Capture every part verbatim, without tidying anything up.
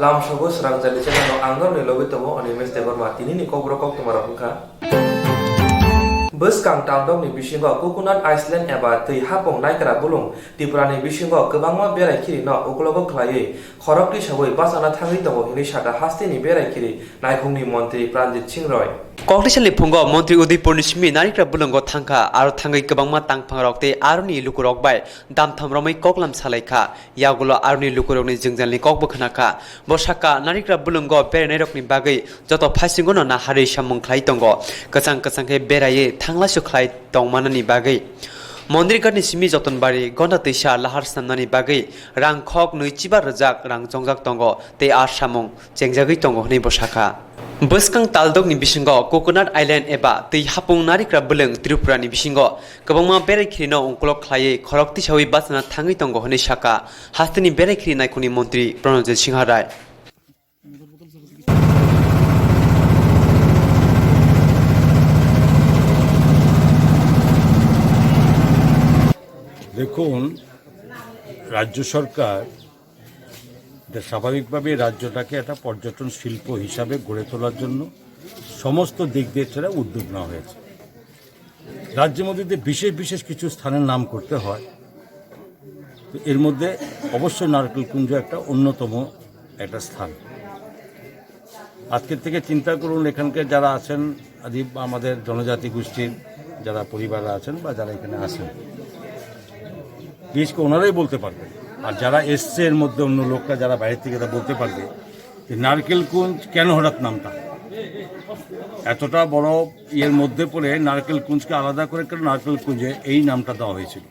Amsogo srang jani channel no ang norni logwi tongo Animesh Debbarma. Tini ni kokborok koktwma rok wngkha. Bwskang taldok ni bisingo Coconut Island eba twi hapung naikra bulung Tripura ni bisingo kwbangma berai khiri no uklogo khlaiwi khorok tisawi bachana thangwi tongo hinwi sakha haste ni berai khiri naikhung ni montri Pranjit Singh Roy. Koktisalni phungo montri Udaipur ni simi narikra bulungo thangkha, aro thangwi kwbangma tangphang rok tei aroni lukurok bai damtham romwi koklam salaikha. Yagulo aroni lukurokni jwngjalni kokbo khnakha. Bo sakha, narikra bulungo berainairokni bagwi joto phaisingono naharwi samung khlai tongo. Kwchang kwchang khe beraiwi thanglaisu khlai tongmanani bagwi. Mondirghatni simi Jotonbari Gonda twisa lahar snamnani bagwi rang khok nwichiba rwjak rang chongjak tongo tei a samung chengjagwi tongo hwnwi bo sakha. Bwskang taldokni bisingo Coconut Island eba twi hapung narikra bwlwng Tripurani bisingo kwbangma berai khirino ungkulok khlaiwi khorok tisawi bachana thangwi tongo hwnwi sakha hasteni berai khiri naikhungni montri Pranojit Singha Rai. দেখুন, রাজ্য সরকার এটা স্বাভাবিকভাবেই রাজ্যটাকে একটা পর্যটন শিল্প হিসাবে গড়ে তোলার জন্য সমস্ত দিক দিয়ে সেটা উদ্যোগ নেওয়া হয়েছে। রাজ্যের মধ্যে যদি বিশেষ বিশেষ কিছু স্থানের নাম করতে হয়, তো এর মধ্যে অবশ্যই নারকেলকুঞ্জ একটা অন্যতম একটা স্থান। আজকের থেকে চিন্তা করুন, এখানকার যারা আছেন, আদি আমাদের জনজাতি গোষ্ঠীর যারা পরিবাররা আছেন বা যারা এখানে আছেন, বিশেষ করে ওনারাই বলতে পারবেন। আর যারা এসছে এর মধ্যে অন্য লোকরা যারা বাইরে থেকে, তারা বলতে পারবে যে নারকেলকুঞ্জ কেন হঠাৎ নামটা, এতটা বড় ইয়ের মধ্যে পড়ে নারকেলকুঞ্জকে আলাদা করে কেন নারকেলকুঞ্জে এই নামটা দেওয়া হয়েছিল।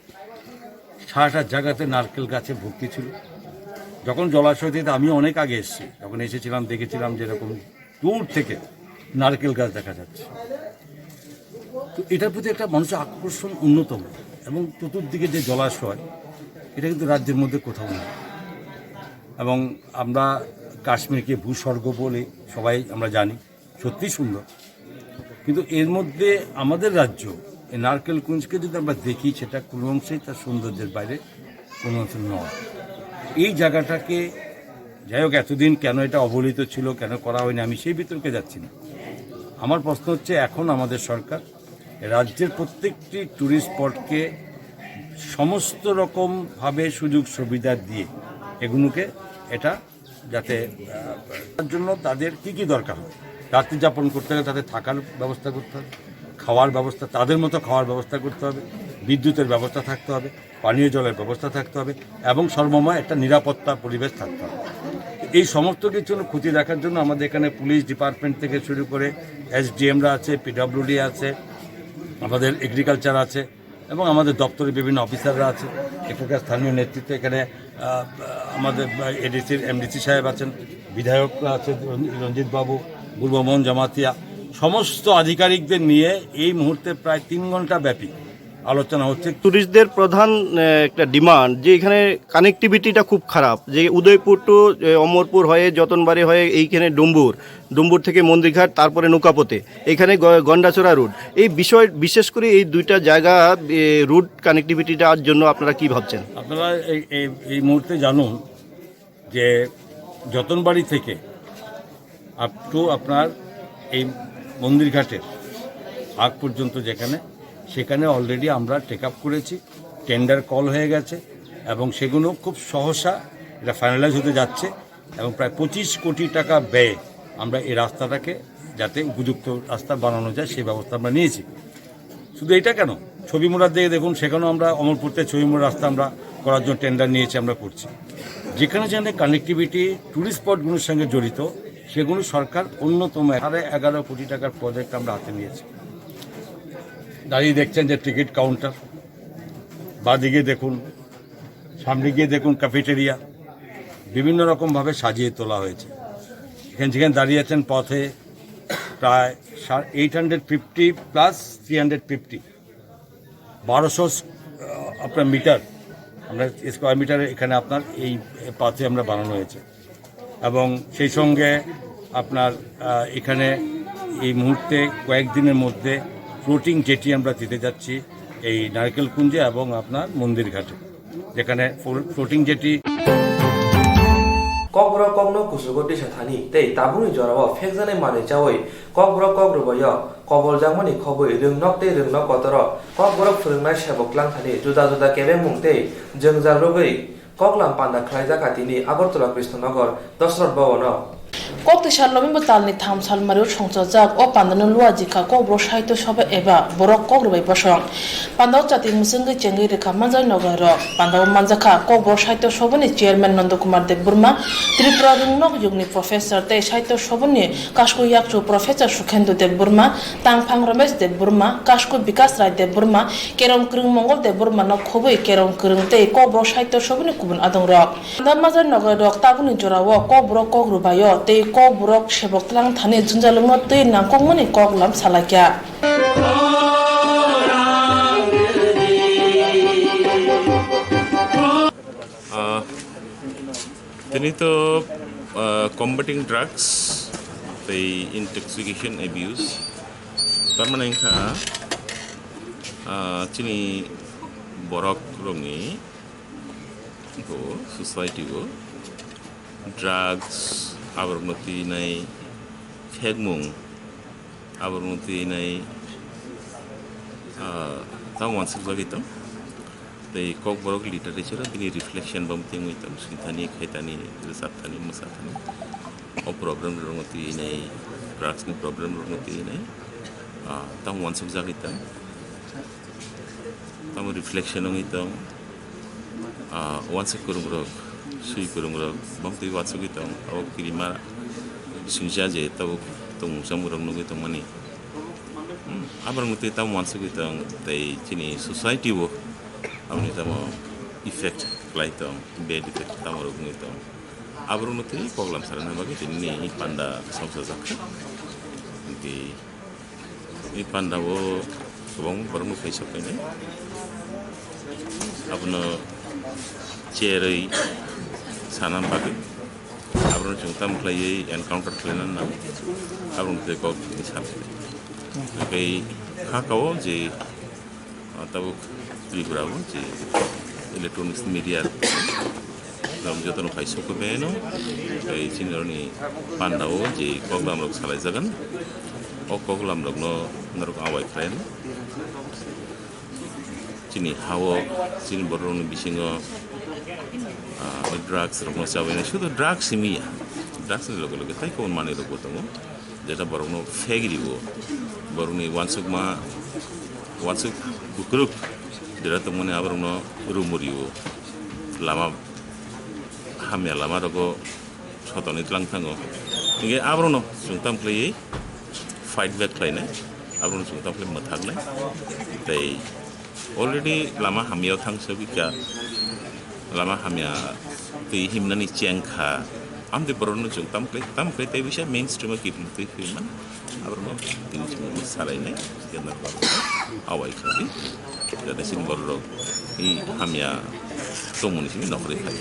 সারাটা জায়গাতে নারকেল গাছে ভর্তি ছিল। যখন জলাশয় থেকে, আমি অনেক আগে এসেছি, যখন এসেছিলাম দেখেছিলাম যে এরকম দূর থেকে নারকেল গাছ দেখা যাচ্ছে। তো এটার প্রতি একটা মানুষের আকর্ষণ অন্যতম। এবং চতুর্দিকে যে জলাশয়, এটা কিন্তু রাজ্যের মধ্যে কোথাও নেই। এবং আমরা কাশ্মীরকে ভূস্বর্গ বলি, সবাই আমরা জানি, সত্যিই সুন্দর। কিন্তু এর মধ্যে আমাদের রাজ্য, এই নারকেলকুঞ্জকে যদি আমরা দেখি, সেটা কোনো অংশেই তার সৌন্দর্যের বাইরে কোনো অংশ নয়। এই জায়গাটাকে, যাই হোক, এতদিন কেন এটা অবহেলিত ছিল, কেন করা হয়নি, আমি সেই বিতর্কে যাচ্ছি না। আমার প্রশ্ন হচ্ছে, এখন আমাদের সরকার রাজ্যের প্রত্যেকটি টুরিস্ট স্পটকে সমস্ত রকমভাবে সুযোগ সুবিধা দিয়ে এগুলোকে এটা যাতে, আহ, তার জন্য তাদের কি কি দরকার হয়, রাত্রি যাপন করতে গেলে তাদের থাকার ব্যবস্থা করতে হবে, খাওয়ার ব্যবস্থা, তাদের মতো খাওয়ার ব্যবস্থা করতে হবে, বিদ্যুতের ব্যবস্থা থাকতে হবে, পানীয় জলের ব্যবস্থা থাকতে হবে এবং সর্বময় একটা নিরাপত্তা পরিবেশ থাকতে হবে। এই সমস্ত কিছু ক্ষতি দেখার জন্য আমাদের এখানে পুলিশ ডিপার্টমেন্ট থেকে শুরু করে এসডিএমরা আছে, পিডব্লিউডি আছে, আমাদের এগ্রিকালচার আছে এবং আমাদের দপ্তরের বিভিন্ন অফিসাররা আছে। এখানকার স্থানীয় নেতৃত্ব এখানে, আহ, আমাদের এডিসির এমডিসি সাহেব আছেন, বিধায়ক আছে রঞ্জিত বাবু, গুলবামোহন জমাতিয়া, সমস্ত আধিকারিকদের নিয়ে এই মুহূর্তে প্রায় তিন ঘন্টা ব্যাপী আলোচনা হচ্ছে। টুরিস্টদের প্রধান আহ, একটা ডিমান্ড যে এখানে কানেক্টিভিটিটা খুব খারাপ, যে উদয়পুর টু আহ, অমরপুর হয়ে যতনবাড়ি হয়ে এইখানে ডুম্বুর, ডুম্বুর থেকে মন্দিরঘাট, তারপরে নৌকাপথে, এখানে গ- গন্ডাছড়া রোড। এই বিষয়, বিশেষ করে এই দুইটা জায়গা, এ, রোড কানেক্টিভিটিটার জন্য আপনারা কি ভাবছেন? আপনারা এই এই এই মুহূর্তে জানুন যে যতনবাড়ি থেকে আপ টু আপনার এই মন্দিরঘাটের আগ পর্যন্ত যেখানে, সেখানে অলরেডি আমরা টেক আপ করেছি, টেন্ডার কল হয়ে গেছে এবং সেগুলো খুব সহসা এটা ফাইনালাইজ হতে যাচ্ছে এবং প্রায় পঁচিশ কোটি টাকা ব্যয়ে আমরা এই রাস্তাটাকে যাতে উপযুক্ত রাস্তা বানানো যায় সেই ব্যবস্থা আমরা নিয়েছি। শুধু এটা কেন, ছবিমুড়ার দিকে দেখুন, সেখানেও আমরা অমরপুর থেকে ছবিমুড়া রাস্তা আমরা করার জন্য টেন্ডার নিয়েছি, আমরা করছি। যেখানে যেখানে কানেক্টিভিটি টুরিস্ট স্পটগুলোর সঙ্গে জড়িত, সেগুলো সরকার অন্যতম সাড়ে এগারো কোটি টাকার প্রজেক্ট আমরা হাতে নিয়েছি। দাঁড়িয়ে দেখছেন যে টিকিট কাউন্টার, বাদিকে দেখুন, সামনে গিয়ে দেখুন ক্যাফেটেরিয়া, বিভিন্ন রকমভাবে সাজিয়ে তোলা হয়েছে। এখানে যেখানে দাঁড়িয়ে আছেন পথে প্রায় eight hundred fifty plus three hundred fifty, বারোশো আপনার মিটার, আমরা স্কোয়ার মিটার এখানে আপনার এই পাথে আমরা বানানো হয়েছে। এবং সেই সঙ্গে আপনার আহ, এখানে এই মুহূর্তে কয়েকদিনের মধ্যে ফ্লোটিং জেটি আমরা দিতে যাচ্ছি এই নারকেলকুঞ্জে এবং আপনার মন্দিরঘাটে, যেখানে flow- floating jetty Kokborok kokno kuchugo tisa thani tei tabukni jorao phekjaknai manwi chawi Kokborok kok rwbaio koboljakmani khobwi rwngnok tei rwngnok kotoro Kokborok phwrwngnai sebok tlang thani juda juda kebengmung tei jwngjal rwgwi koklam panda khlaijak tini Agartala Krishnanagar Dosrot Bhavan-o. Kok twisa November talni tham salmario songchajak o pandano luajikha Kokborok Sahitya Sabha eba borok kok rwbai bosong. Pandao chati mwswngwi chengwi rwkha manjak nogoirok. Pandao manjakha Kokborok Sahitya Sabhani Chairman Nanda Kumar Debbarma, Tripura Rwngnok Yugni Professor tei Sahitya Sabhani Kaskwi Yakchu Professor Sukhendu Debbarma, Tangphang Ramesh Debbarma, Kaskwi Bikas Rai Debbarma, Kerong Kwrwng Mongol Debbarmano khobwi Kerong Kwrwng tei Kokborok Sahitya Sabhani kubun adongrok. Panda majak nogoirok tabukni jorao Kokborok kok rwbaio tei Kokborok sebok tlang thani jwngjallungno twi nangkukmani koklam salaikha. Ah, tini to, ah, combating drugs tei intoxication abuse, tamani wngkha, ah, chini borok rokni bo society o drugs, aborokno twinai phekmung, aborokno twinai, ah, tamo uansukjagwi tong. Tei Kokborok literature o bini reflection bo tengwi tong, swithani, khaithani, rwchapthani, mwsathani. O problem rokno twinai, drugs ni problem rokno twinai, ah, tamo uansukjagwi tong. Tamo reflection wngwi tong, ah, uansuk kwrwngrok, swi kwrwngrok, bongtwi uansugwi tong, abo kirima bisingsa je tabuk tongmung chamung rok nugwi tongmani. Hmm, aborok twi tamo uansugwi tong, tei chini society o aboni tamo effect khlai tong, bad effect tamo rok wngwi tong. Aborok twi koklam sarana bagwi tini panda songchajak kha. Tei I pandao kwbangma borokno phai sok khainai. Abono cherwi sana bagwi. Abono chwng tamo khlaiwi encounter khlaina nang. Abono tei kok tini salai. Tei hakao je, ah, tabuk Tripura o je electronics media Norok jotono phai sokwi phaiano, tei chini oroni pandao je koklam rok salai jagan, o koklam rokno norok awai khlaino. Chini hao, chini borok rokni bisingo, ah, drugs rokno chabaino, sudu drugs himya, drugs ni loge loge tai kobon manwi rokbo tongo. Jeta borokno fake rio, borokni uansukma, uansuk kukruk jeta tongmani aborokno rumu rio, lama hamya lama rogo sotoni tlang thango. Hinkhe aborokno chwng tam khlaiwi fight back khlainai, aborokno chwng tam khlai mwthaknai, tei already lama hamyao thang sogwi kha, lama hamya twi himnani cheng kha. Amtwi borokno chwng tam khlai, tam khlai tei bisa mainstream o kiphilwi twi philwi man. Aborokno tini chwng salainai, khe norok awai kha di. Jate chini borok rok i hamya tongmani simi nokhrwi khai.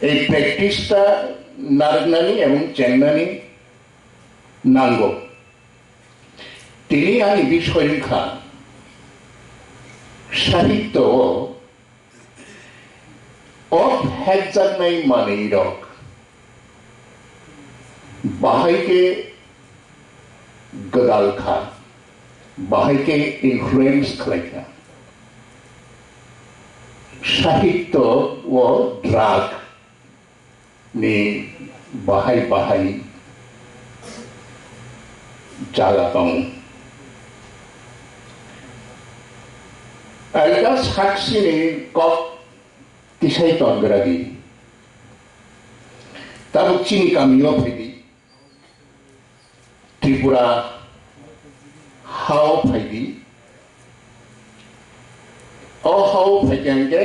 Ei practice ta narwknani ebong chengnani nango. Tini ani bisoy wngkha sahityo o, o phekjaknai manwirok bahai khe gwdal kha, bahai khe influence khlai kha. Sahityo o drug ni bahai bahai jaga tongo. Ang ta saksini kok tisai tongra di. Tabuk chini kamio phai di. Tripura hao phai di. O hao phai khe hwnkhe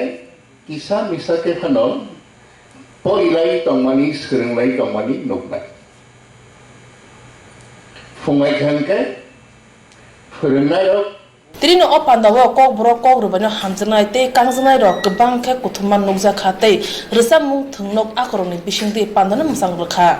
kisa misa khe phano porilai tongmani, swrwnglai tongmani nuknai. Phungai khe hwnkhe phwrwngnairok Tini o pandao kokborok kok rwbaino hamjaknai tei kangjaknairok kwbang khe kuthumma nukjakha tei rwchapmung thwngnok akhorokni bisingtwi pandano mwchang rwkha.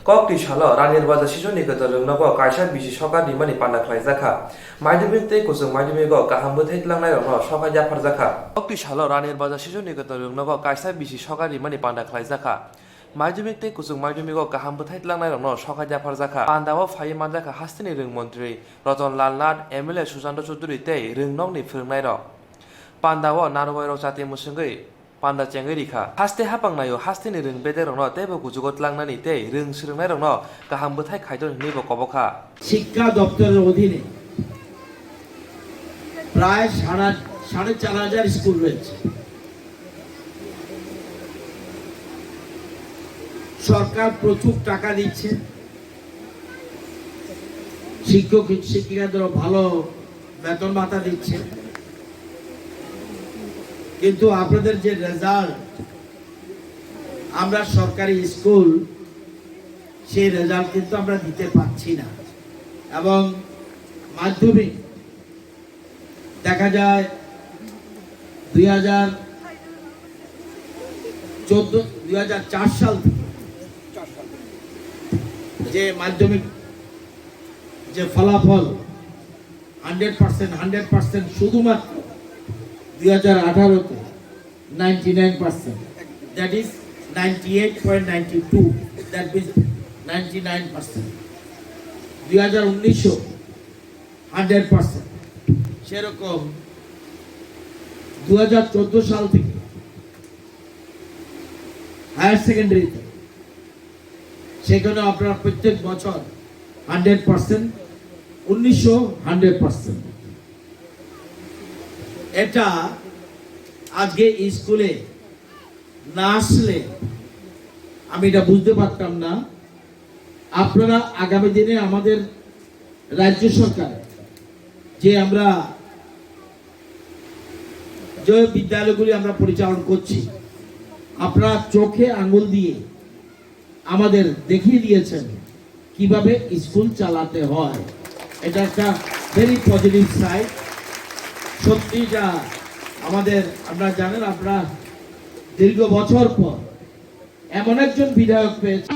Koktwi salo Ranir Baja Sisoni Kwtal Rwngnogo kaisa bisi sokat rimani panda khlaijakha. Madhyamik tei Kuchuk Madhyamigo kaham bwthai tlangnairokno sokat yapharjakha. Koktwi salo Ranir Baja Sisoni Kwtal Rwngnogo kaisa bisi sokat rimani panda khlaijakha. Madhyamik tei Kuchuk Madhyamigo kaham bwthai tlangnairokno sokat yapharjakha. Pandao phaiwi manjakha hasteni rwng montri Ratan Lal Nath, M L A Suchanda Chowdhury tei rwngnokni phwrwngnairok. Pandao narubairok chati mwswngwi panda chengwi rikha. Haste hapang naio hasteni rwng bedekrokno teibo kuchugo tlangnani tei rwng swrwngnairokno kaham bwthai khaito hwnwibo kobokha. শিক্ষা দপ্তরের অধীনে প্রায় সাড়া সাড়ে চার হাজার স্কুল রয়েছে। সরকার প্রচুর টাকা দিচ্ছে, শিক্ষক শিক্ষিকাদেরও ভালো বেতন ভাতা দিচ্ছে, কিন্তু আপনাদের যে রেজাল্ট, আমরা সরকারি স্কুল, সেই রেজাল্ট কিন্তু আমরা দিতে পারছি না। এবং মাধ্যমিক দেখা যায় দুই হাজার চোদ্দ, দুই হাজার চার সাল থেকে যে মাধ্যমিক যে ফলাফল হান্ড্রেড পার্সেন্ট, হান্ড্রেড পার্সেন্ট শুধুমাত্র দুই হাজার আঠারোতে ninety nine percent, that is ninety eight point nine two, that means ninety nine percent। দুই হাজার উনিশও হান্ড্রেড পার্সেন্ট। সেরকম দু হাজার চোদ্দ সাল থেকে হায়ার সেকেন্ডারিতে, সেখানে আপনারা প্রত্যেক বছর হান্ড্রেড পার্সেন্ট, উনিশও হান্ড্রেড পার্সেন্ট। এটা আজকে স্কুলে না আসলে আমি এটা বুঝতে পারতাম না। আপনারা আগামী দিনে আমাদের রাজ্য সরকার যে আমরা যে বিদ্যালয়গুলি আমরা পরিচালনা করছি, আপনারা চোখে আঙুল দিয়ে আমাদের দেখিয়ে দিয়েছেন কিভাবে স্কুল চালাতে হয়। এটা একটা ভেরি পজিটিভ সাইড। সত্যি যা আমাদের, আপনারা জানেন, আমরা দীর্ঘ বছর পর এমন একজন বিধায়ক পেয়েছি।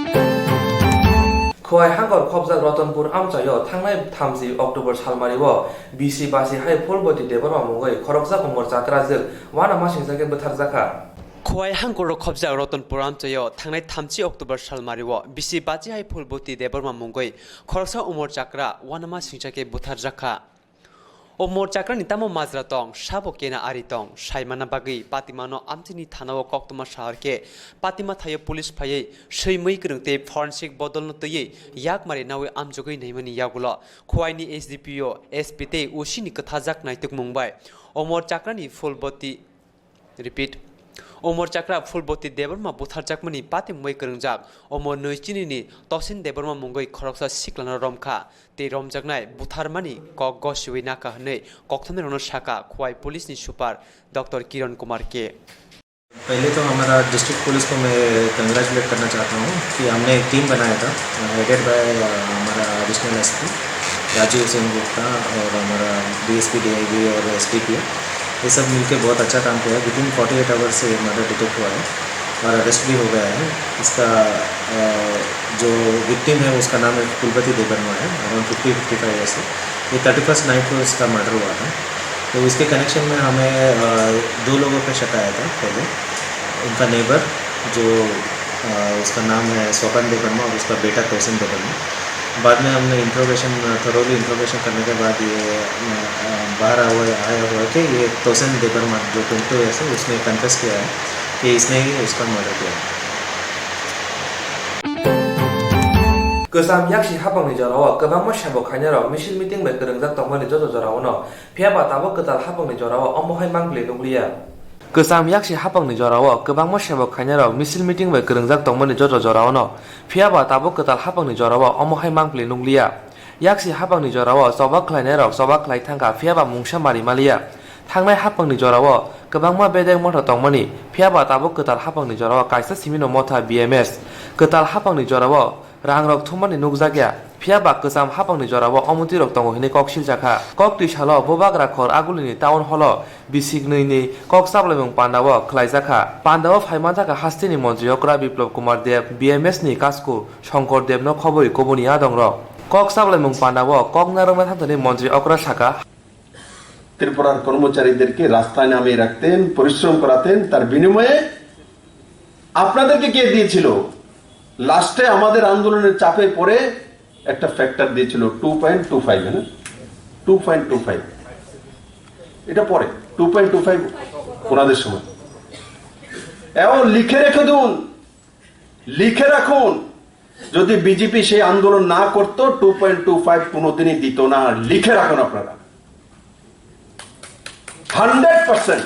Khowai hangkor khopjak Ratanpur amchaio thangnai thamchi October salmario bisi bachi hai Phulboti Debbarma mungwi khoroksa umor chakra jwk uanamasingcha khe bwtharjakha. Khowai hangkoro khopjak Ratanpur amchaio thangnai thamchi October salmario bisi bachi hai Phulboti Debbarma mungwi khoroksa umor chakra uanamasingcha khe bwtharjakha. O mor chakrani tamo majra tong, sabo kena ari tong, saimana bagwi patimano amchini thanao koktwma sahar khe patima thaio police phaiwi swimwi kwrwng tei forensic bodolno twiwi yakmari nawi amjogwi naimani yagulo Khwaini S D P O, S P tei O C ni kwthajak naitukmung bai o mor chakrani Phulboti Repeat. Omor chakra Phulboti Debbarma butharjakmani patimwi kwrwngjak omor nwi chinini Tosin Debbarma mungwi khoroksa siklano romkha tei romjaknai butharmani kok gosiwi nakha hwnwi kokthamnairokno sakha Khwai Police ni Super Doctor Kiran Kumar K. पहले तो हमारा district police को मैं कंग्रेचुलेट करना चाहता हूँ कि हमने एक टीम बनाया था, हेडेड बाय हमारा एडिशनल एसपी राजीव सिंह गुप्ता और हमारा डीएसपी डीआईबी और एसडीपीओ, ये सब मिलके बहुत अच्छा काम किया। Within forty eight hours से ये मर्डर डिटेक्ट हुआ है और अरेस्ट भी हो गया है। इसका अ, जो विक्टिम है, उसका नाम है कुलपति देबर्मा है, around fifty fifty five years है। ये थर्टी फर्स्ट नाइट को इसका मर्डर हुआ था। तो इसके कनेक्शन में हमें अ, दो लोगों पे शक आया था पहले। उनका नेबर जो अ, उसका नाम है स्वपन देबर्मा और उसका बेटा तोसिन देबर्मा। बाद में हमने इंट्रोगेशन, थोरोली इंट्रोगेशन करने के बाद ये अ, बाहर आया हुआ, आया हुआ है कि ये तोसिन देबर्मा जो ट्वेंटी टू ईयर्स है, उसने कन्फेस किया है कि इसने ही उसका मर्डर किया है। Kwcham yaksi hapangni jorao kwbangma sebo khainarok misil meeting bai kwrwngjak tongmani joto jorao no, phiya ba tabuk kwtal hapangni jorao omo hai mangpili nukliya. Kwcham yaksi hapangni jorao kwbangma sebo khainarok misil meeting bai kwrwngjak tongmani joto jorao no, phiya ba tabuk kwtal hapangni jorao omo hai mangpili nukliya. Yaksi hapangni jorao choba khlainairok choba khlai thangkha, phiya ba mungsa mari maliya. Thangnai hapangni jorao kwbangma bedek motha tongmani, phiya ba tabuk kwtal hapangni jorao kaisa simino motha B M S. Kwtal hapangni jorao rangrok thummani nukjakya. Phiya ba kwcham haphangni jorao omotirok tongo hinwi kok siljakha. Koktwi salo Bubagra Khor Agulini Town Hall-o bisik nwi ni kok chaplaimung pandao khlaijakha. Pandao phaimanjakha hasteni montri okra Biplab Kumar Deb, B M S ni kasku Shankar Debno khobwi kubuni adongrok. Kok chaplaimung pandao kok narwkna thanthani montri okra sakha, ত্রিপুরার কর্মচারীদেরকে রাস্তায় নামিয়ে রাখতেন, পরিশ্রম করাতেন, তার বিনিময়ে আপনাদেরকে কে দিয়েছিল? লাস্টে আমাদের আন্দোলনের চাপে পড়ে একটা ফ্যাক্টর দিয়েছিল, টু পয়েন্ট টু ফাইভ, না? Two point two five. এটা পরে, টু পয়েন্ট টু ফাইভ ওনাদের সময়। এবং লিখে রেখে দিন, লিখে রাখুন, যদি বিজেপি সেই আন্দোলন না করতো, টু পয়েন্ট টু ফাইভ কোনোদিনই দিত না। লিখে রাখুন আপনারা, হান্ড্রেড পার্সেন্ট।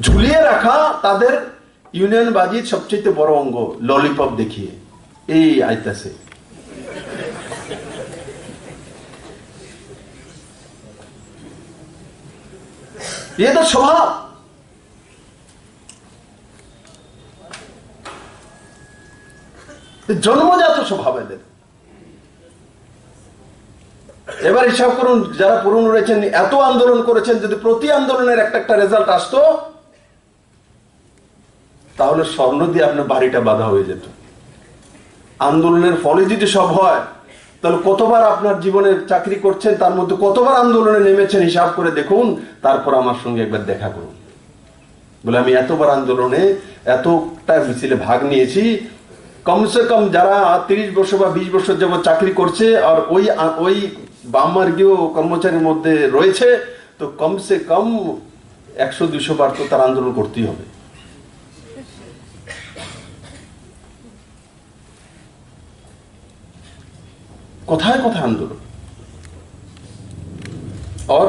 ঝুলিয়ে রাখা তাদের ইউনিয়নবাজির সবচেয়ে বড় অঙ্গ, ললিপপ দেখিয়ে এই আইতাছে। ये तो स्वभाव। জন্মজাত স্বভাব এদের। এবার হিসাব করুন, যারা পুরনো রয়েছেন, এত আন্দোলন করেছেন, যদি প্রতি আন্দোলনের একটা একটা রেজাল্ট আসতো, তাহলে স্বর্ণ দিয়ে আপনার বাড়িটা বাঁধা হয়ে যেত। আন্দোলনের ফলে যদি সব হয়, তাহলে কতবার আপনার জীবনে চাকরি করছেন, তার মধ্যে কতবার আন্দোলনে নেমেছেন, হিসাব করে দেখুন, তারপর আমার সঙ্গে একবার দেখা করুন। বলে, আমি এতবার আন্দোলনে, এতটা মিছিলে ভাগ নিয়েছি, কমসে কম যারা তিরিশ বছর বা বিশ বছর যাবত চাকরি করছে আর ওই আ-, ওই বাম মার্গীয় কর্মচারীর মধ্যে রয়েছে, তো কমসে কম একশো দুইশো বার তো তার আন্দোলন করতেই হবে। কোথায় কোথায় আন্দোলন? আর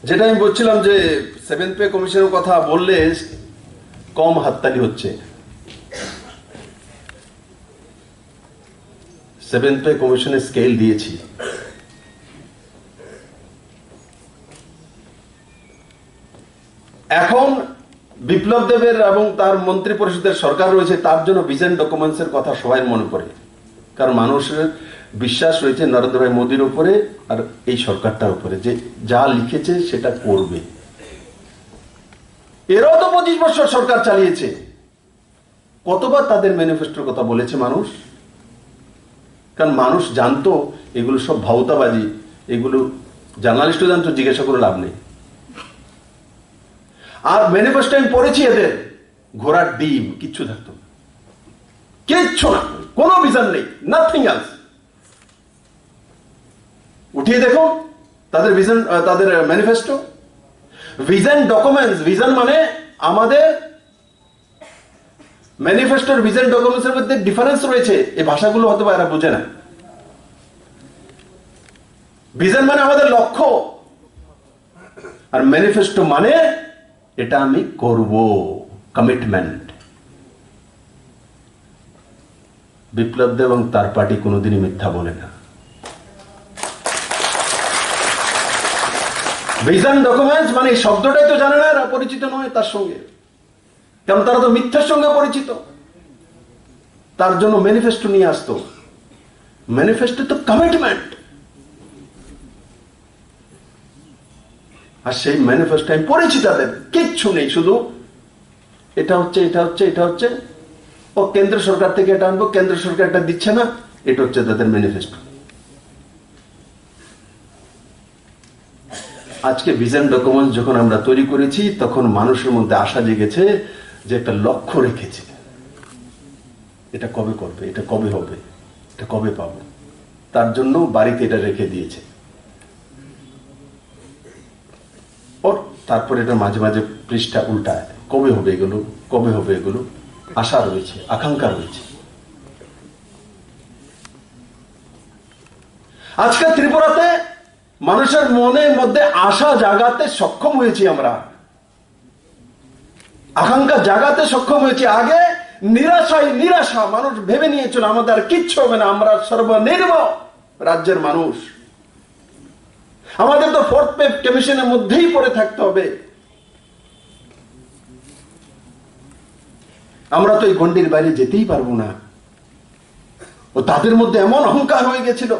যেটা আমি বলছিলাম যে সেভেন্থ পে কমিশনের কথা বললে কম হাততালি হচ্ছে। সেভেন্থ পে কমিশনের স্কেল দিয়েছি। এখন বিপ্লব দেবের এবং তার মন্ত্রী পরিষদের সরকার রয়েছে, তার জন্য ভিশন ডকুমেন্টসের কথা সবাই মনে পড়ে, কারণ মানুষের বিশ্বাস রয়েছে নরেন্দ্র ভাই মোদীর উপরে আর এই সরকারটার উপরে, যে যা লিখেছে সেটা করবে। এরাও তো পঁচিশ বছর সরকার চালিয়েছে, কতবার তাদের ম্যানিফেস্টোর কথা বলেছে মানুষ? কারণ মানুষ জানতো এগুলো সব ভাউতাবাজি, এগুলো জার্নালিস্টও জানতো, জিজ্ঞাসা করে লাভ নেই। আর ম্যানিফেস্টো আমি পড়েছি এদের, ঘোড়ার ডিম, কিচ্ছু থাকতো না, কিচ্ছু না, কোনো ভিশন নেই, নাথিং এলস। উঠিয়ে দেখো তাদের ভিশন, আহ, তাদের ম্যানিফেস্টো। ভিশন ডকুমেন্টস, ভিশন মানে আমাদের ম্যানিফেস্টোর ভিশন ডকুমেন্টসের মধ্যে ডিফারেন্স রয়েছে, এই ভাষাগুলো হয়তো বা এরা বোঝে না। ভিশন মানে আমাদের লক্ষ্য, আর ম্যানিফেস্টো মানে এটা আমি করব, কমিটমেন্ট। বিপ্লব দেব এবং তার পার্টি কোনোদিনই মিথ্যা বলে না। ভিশন ডকুমেন্টস মানে এই শব্দটাই তো জানে না এরা, পরিচিত নয় তার সঙ্গে, কারণ তারা তো মিথ্যার সঙ্গে পরিচিত। তার জন্য ম্যানিফেস্টো নিয়ে আসতো। ম্যানিফেস্টো তো কমিটমেন্ট। আর সেই ম্যানিফেস্টো আমি পড়েছি, তাদের কিচ্ছু নেই, শুধু এটা হচ্ছে, এটা হচ্ছে, এটা হচ্ছে। ও কেন্দ্র সরকার থেকে এটা আনবো, কেন্দ্র সরকার এটা দিচ্ছে না, এটা হচ্ছে তাদের ম্যানিফেস্টো। আজকে ভিশন ডকুমেন্টস যখন আমরা তৈরি করেছি, তখন মানুষের মধ্যে আশা জেগেছে যে একটা লক্ষ্য রেখেছে, এটা কবে করবে, এটা কবে হবে, এটা কবে পাবো, তার জন্য বাড়িতে এটা রেখে দিয়েছে। ও তারপরে এটা মাঝে মাঝে পৃষ্ঠা উল্টায়, কবে হবে এগুলো, কবে হবে এগুলো, আশা রয়েছে, আকাঙ্ক্ষা রয়েছে। আজকে ত্রিপুরাতে মানুষের মনের মধ্যে আশা জাগাতে সক্ষম হয়েছি আমরা, আকাঙ্ক্ষা জাগাতে সক্ষম হয়েছি। আগে নিরাশায় নিরাশা, মানুষ ভেবে নিয়েছিল আমাদের আর কিচ্ছু হবে না, আমরা সর্বনির্ম রাজ্যের মানুষ, আমাদের তো ফোর্থ পে কমিশনের মধ্যেই পড়ে থাকতে হবে। আমরা তো এই গণ্ডির বাইরে যেতেই পারবো না। ও তাদের মধ্যে এমন অহংকার হয়ে গেছিল,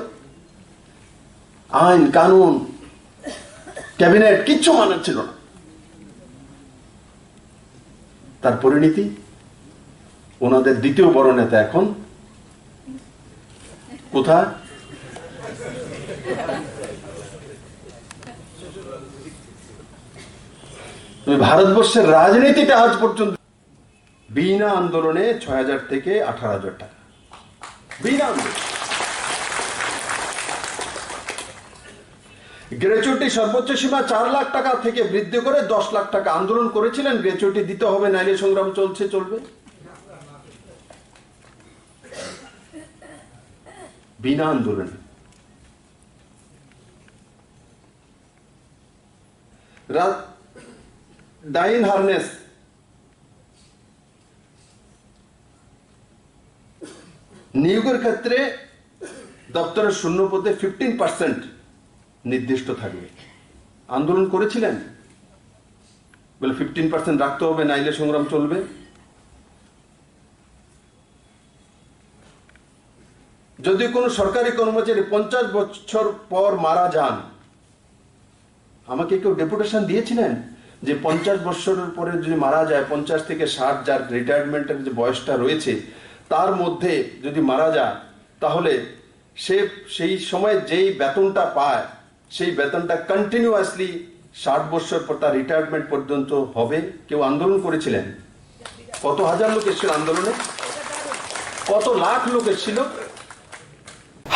আইন কানুন, ক্যাবিনেট কিচ্ছু মানার ছিল না। তার পরিণতি, ওনাদের দ্বিতীয় বড় নেতা এখন কোথায়? তুমি ভারতবর্ষের রাজনীতিতে আজ পর্যন্ত বিনা আন্দোলনে ছয় হাজার থেকে আঠারো হাজার টাকা, বিনা আন্দোলন। গ্র্যাচুইটি সর্বোচ্চ সীমা চার লাখ টাকা থেকে বৃদ্ধি করে দশ লাখ টাকা। আন্দোলন করেছিলেন, গ্র্যাচুইটি দিতে হবে, নাইলে সংগ্রাম চলছে, চলবে। বিনা আন্দোলনে। রা-, ডাইন হারনেস, নিয়োগের ক্ষেত্রে দপ্তরের শূন্য পদে ফিফটিন পার্সেন্ট নির্দিষ্ট থাকবে। আন্দোলন করেছিলেন, বলে ফিফটিন পার্সেন্ট রাখতে হবে, নাইলে সংগ্রাম চলবে। যদি কোনো সরকারি কর্মচারী পঞ্চাশ বছর পর মারা যান, আমাকে কেউ ডেপুটেশন দিয়েছিলেন যে পঞ্চাশ বছরের পরে যদি মারা যায়, পঞ্চাশ থেকে ষাট, যার রিটায়ারমেন্টের যে বয়সটা রয়েছে, তার মধ্যে যদি মারা যায়, তাহলে সে সেই সময় যেই বেতনটা পায়, সেই বেতনটা কন্টিনিউয়াসলি ষাট বছর পর তার রিটায়ারমেন্ট পর্যন্ত হবে? কেউ আন্দোলন করেছিলেন? কত হাজার লোক এসেছিল আন্দোলনে? কত লাখ লোক এসেছিল?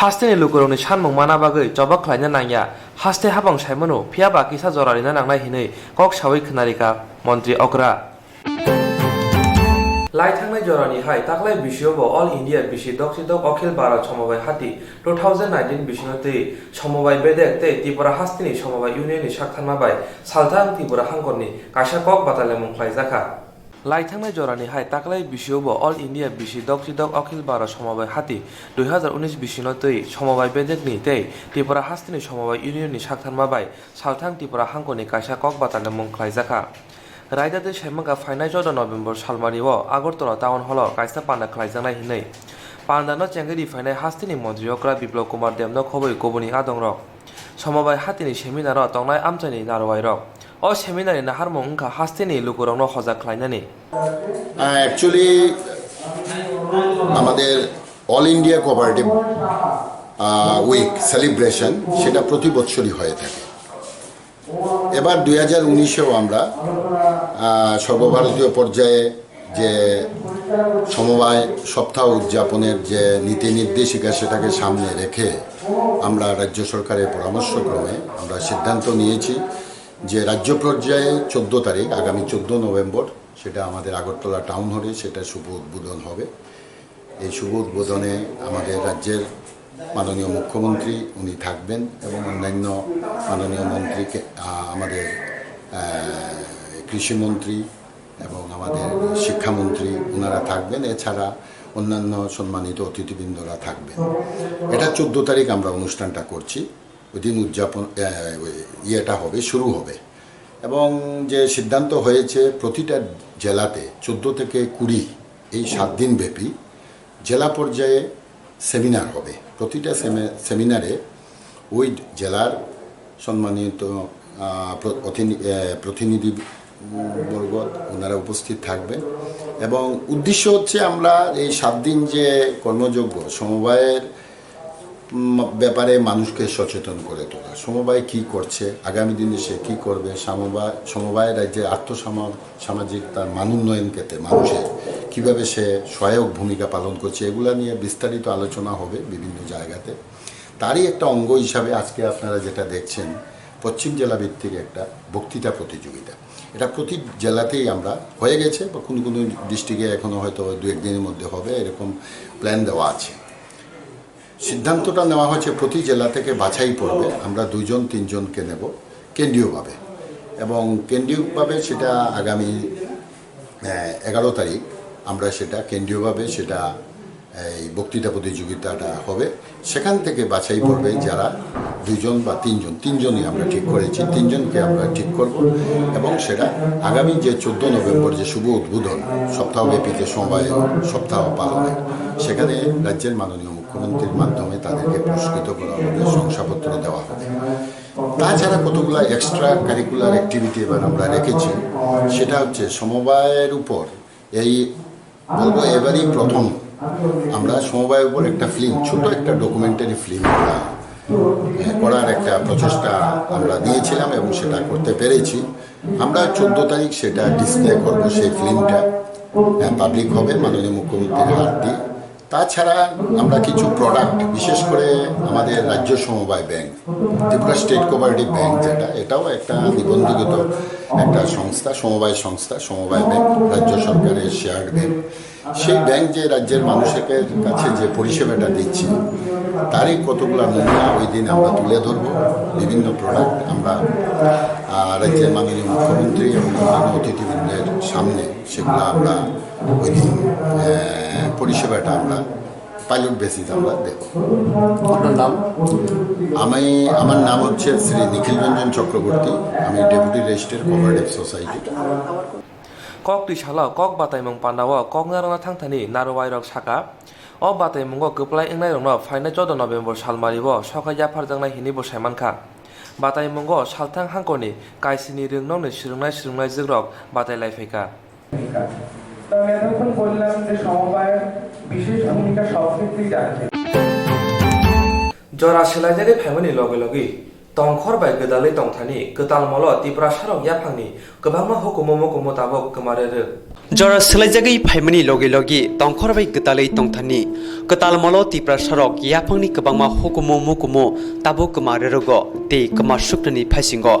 Hasteni lukurokni sanmung mana bagwi choba khlaina nangya, haste habang saimano, phiyaba kisa jora rina nangnai hinwi kok sawi khwnarikha Montri Okra. Lai thangnai jorani hai taklai bisio bo All India bisi dokchidok Akhil Bharat Somobai Hati two thousand nineteen bisino twi Somobai Bedek tei Tripura hasteni Somobai Union ni saktharma bai Salthang Tripura hangkorni kaisa kok batalemung khlaijakha. Lai thangnai jorani hai taklai bisio bo All India bisi dokchidok Akhil Bharat Somobai Hati dui hazar unis bisino twi Somobai Bedekni tei Tripura hasteni Somobai Union ni saktharma bai Salthang Tripura hangkorni kaisa kok batalemung khlaijakha. Raida tei saimangkha phainai chouda November salmario Agartala Town Hall o kaisa panda khlaijaknai hinwi. Pandano chengwi ri phainai hasteni Montri Okra Biplab Kumar Debno khobwi kubuni adongrok. Somobai hatini seminar o tongnai amchaini naruwairok. O seminar ni naharmung wngkha hasteni lukurokno hojak khlainani. আহ, অ্যাকচুয়ালি আমাদের all India cooperative, আহ, week celebration, সেটা প্রতি বছরই হয়ে থাকে। এবার দুই হাজার উনিশেও আমরা, আহ, সর্বভারতীয় পর্যায়ে যে সমবায় সপ্তাহ উদযাপনের যে নীতি নির্দেশিকা, সেটাকে সামনে রেখে আমরা রাজ্য সরকারের পরামর্শক্রমে আমরা সিদ্ধান্ত নিয়েছি যে রাজ্য পর্যায়ে চোদ্দ তারিখ, আগামী চোদ্দ নভেম্বর, সেটা আমাদের আগরতলা টাউন হলে সেটা শুভ উদ্বোধন হবে। এই শুভ উদ্বোধনে আমাদের রাজ্যের মাননীয় মুখ্যমন্ত্রী উনি থাকবেন এবং অন্যান্য মাননীয় মন্ত্রীকে, আহ, আমাদের, আহ, কৃষিমন্ত্রী এবং আমাদের শিক্ষামন্ত্রী ওনারা থাকবেন। এছাড়া অন্যান্য সম্মানিত অতিথিবৃন্দরা থাকবেন। এটা চোদ্দ তারিখ আমরা অনুষ্ঠানটা করছি, ওই দিন উদযাপন, আহ, ওই ইয়েটা হবে, শুরু হবে। এবং যে সিদ্ধান্ত হয়েছে, প্রতিটা জেলাতে চোদ্দ থেকে কুড়ি, এই সাত দিন ব্যাপী জেলা পর্যায়ে সেমিনার হবে। প্রতিটা সেমে-, সেমিনারে ওই জেলার সম্মানিত, আহ, প্র-, অথিনি-, আহ, প্রতিনিধি, উম, বর্গ ওনারা উপস্থিত থাকবেন। এবং উদ্দেশ্য হচ্ছে আমরা এই সাত দিন যে কর্মযজ্ঞ সমবায়ের উম, ব্যাপারে মানুষকে সচেতন করে তোলা। সমবায় কি করছে, আগামী দিনে সে কি করবে, সমবায়, সমবায় রাজ্যের আর্থ সামা-, সামাজিক তার মান উন্নয়ন ক্ষেত্রে মানুষের কিভাবে সে সহায়ক ভূমিকা পালন করছে, এগুলা নিয়ে বিস্তারিত আলোচনা হবে বিভিন্ন জায়গাতে। তারই একটা অঙ্গ হিসাবে আজকে আপনারা যেটা দেখছেন, পশ্চিম জেলা ভিত্তিক একটা বক্তৃতা প্রতিযোগিতা। এটা প্রতি জেলাতেই আমরা হয়ে গেছে, বা কোনো কোনো ডিস্ট্রিক্টে এখনো হয়তো দু এক দিনের মধ্যে হবে, এরকম প্ল্যান দেওয়া আছে। সিদ্ধান্তটা নেওয়া হয়েছে প্রতি জেলা থেকে বাছাই পর্বে আমরা দুইজন তিনজনকে নেব কেন্দ্রীয়ভাবে, এবং কেন্দ্রীয়ভাবে সেটা আগামী, আহ, এগারো তারিখ আমরা সেটা কেন্দ্রীয়ভাবে সেটা এই বক্তৃতা প্রতিযোগিতাটা হবে। সেখান থেকে বাছাই পর্বে যারা দুজন বা তিনজন, তিনজনই আমরা ঠিক করেছি, তিনজনকে আমরা ঠিক করব এবং সেটা আগামী যে চোদ্দ নভেম্বর যে শুভ উদ্বোধন সপ্তাহব্যাপী যে সমবায় সপ্তাহ পালনের, সেখানে রাজ্যের মাননীয় মুখ্যমন্ত্রীর মাধ্যমে তাদেরকে পুরস্কৃত করা হবে, শংসাপত্র দেওয়া হবে। তাছাড়া কতগুলা এক্সট্রা কারিকুলার অ্যাক্টিভিটি এবার আমরা রেখেছি, সেটা হচ্ছে সমবায়ের উপর এই বলবো এবারই প্রথম আমরা সমবায়ের উপর একটা ফিল্ম, ছোট একটা ডকুমেন্টারি ফিল্ম আমরা, আহ, করার একটা প্রচেষ্টা আমরা নিয়েছিলাম এবং সেটা করতে পেরেছি। আমরা চোদ্দ তারিখ সেটা ডিসপ্লে করব, সেই ফিল্মটা, আহ, পাবলিক হবে মাননীয় মুখ্যমন্ত্রীর হাত দিয়ে। তাছাড়া আমরা কিছু প্রোডাক্ট, বিশেষ করে আমাদের রাজ্য সমবায় ব্যাংক, ত্রিপুরা স্টেট কোঅপারেটিভ ব্যাংক যেটা, এটাও একটা নিবন্ধিত একটা সংস্থা, সমবায় সংস্থা, সমবায় ব্যাংক, রাজ্য সরকারের শেয়ার্ড ব্যাংক। সেই ব্যাংক যে রাজ্যের মানুষের কাছে যে পরিষেবাটা দিচ্ছে, তারই কতগুলো নমুনা ওই দিন আমরা তুলে ধরবো। বিভিন্ন প্রোডাক্ট আমরা, আহ, রাজ্যের মাননীয় মুখ্যমন্ত্রী এবং অন্যান্য অতিথিবৃন্দের সামনে সেগুলো আমরা ওই দিন, আহ, পরিষেবাটা আমরা পাইলট বেসিস আমরা দেব। আপনার নাম? আমি, আমার নাম হচ্ছে শ্রী নিখিল রঞ্জন চক্রবর্তী। আমি deputy registrar cooperative society. Kok twi salo kok bataimung pandao kok narwkna thangthani narwai rok saka, o bataimungo kwplai wngnai rokno phainai choudo November salmario sokha yapharjaknai hinwi bo saimankha. Bataimungo salthang hangkorni kaisini rwngnokni swrwngnai swrwngnai jwkrok batai lai phaikha. তো আমি এতক্ষণ বললাম যে সমবায় বিশেষ ভূমিকা সব ক্ষেত্রেই রাখে। Jora swlaijagwi phaimani logi logi tongkhor bai gwdalwi tongthani kwtal molo Tiprasarok yaphangni kwbangma hukumu mukumu tabuk kwma rwrwk. Jora swlaijagwi phaimani logi logi tongkhor bai gwdalwi tongthani kwtal molo Tiprasarok yaphangni kwbangma hukumu mukumu tabuk kwma rwrwgo tei kwma suknani phaisingo.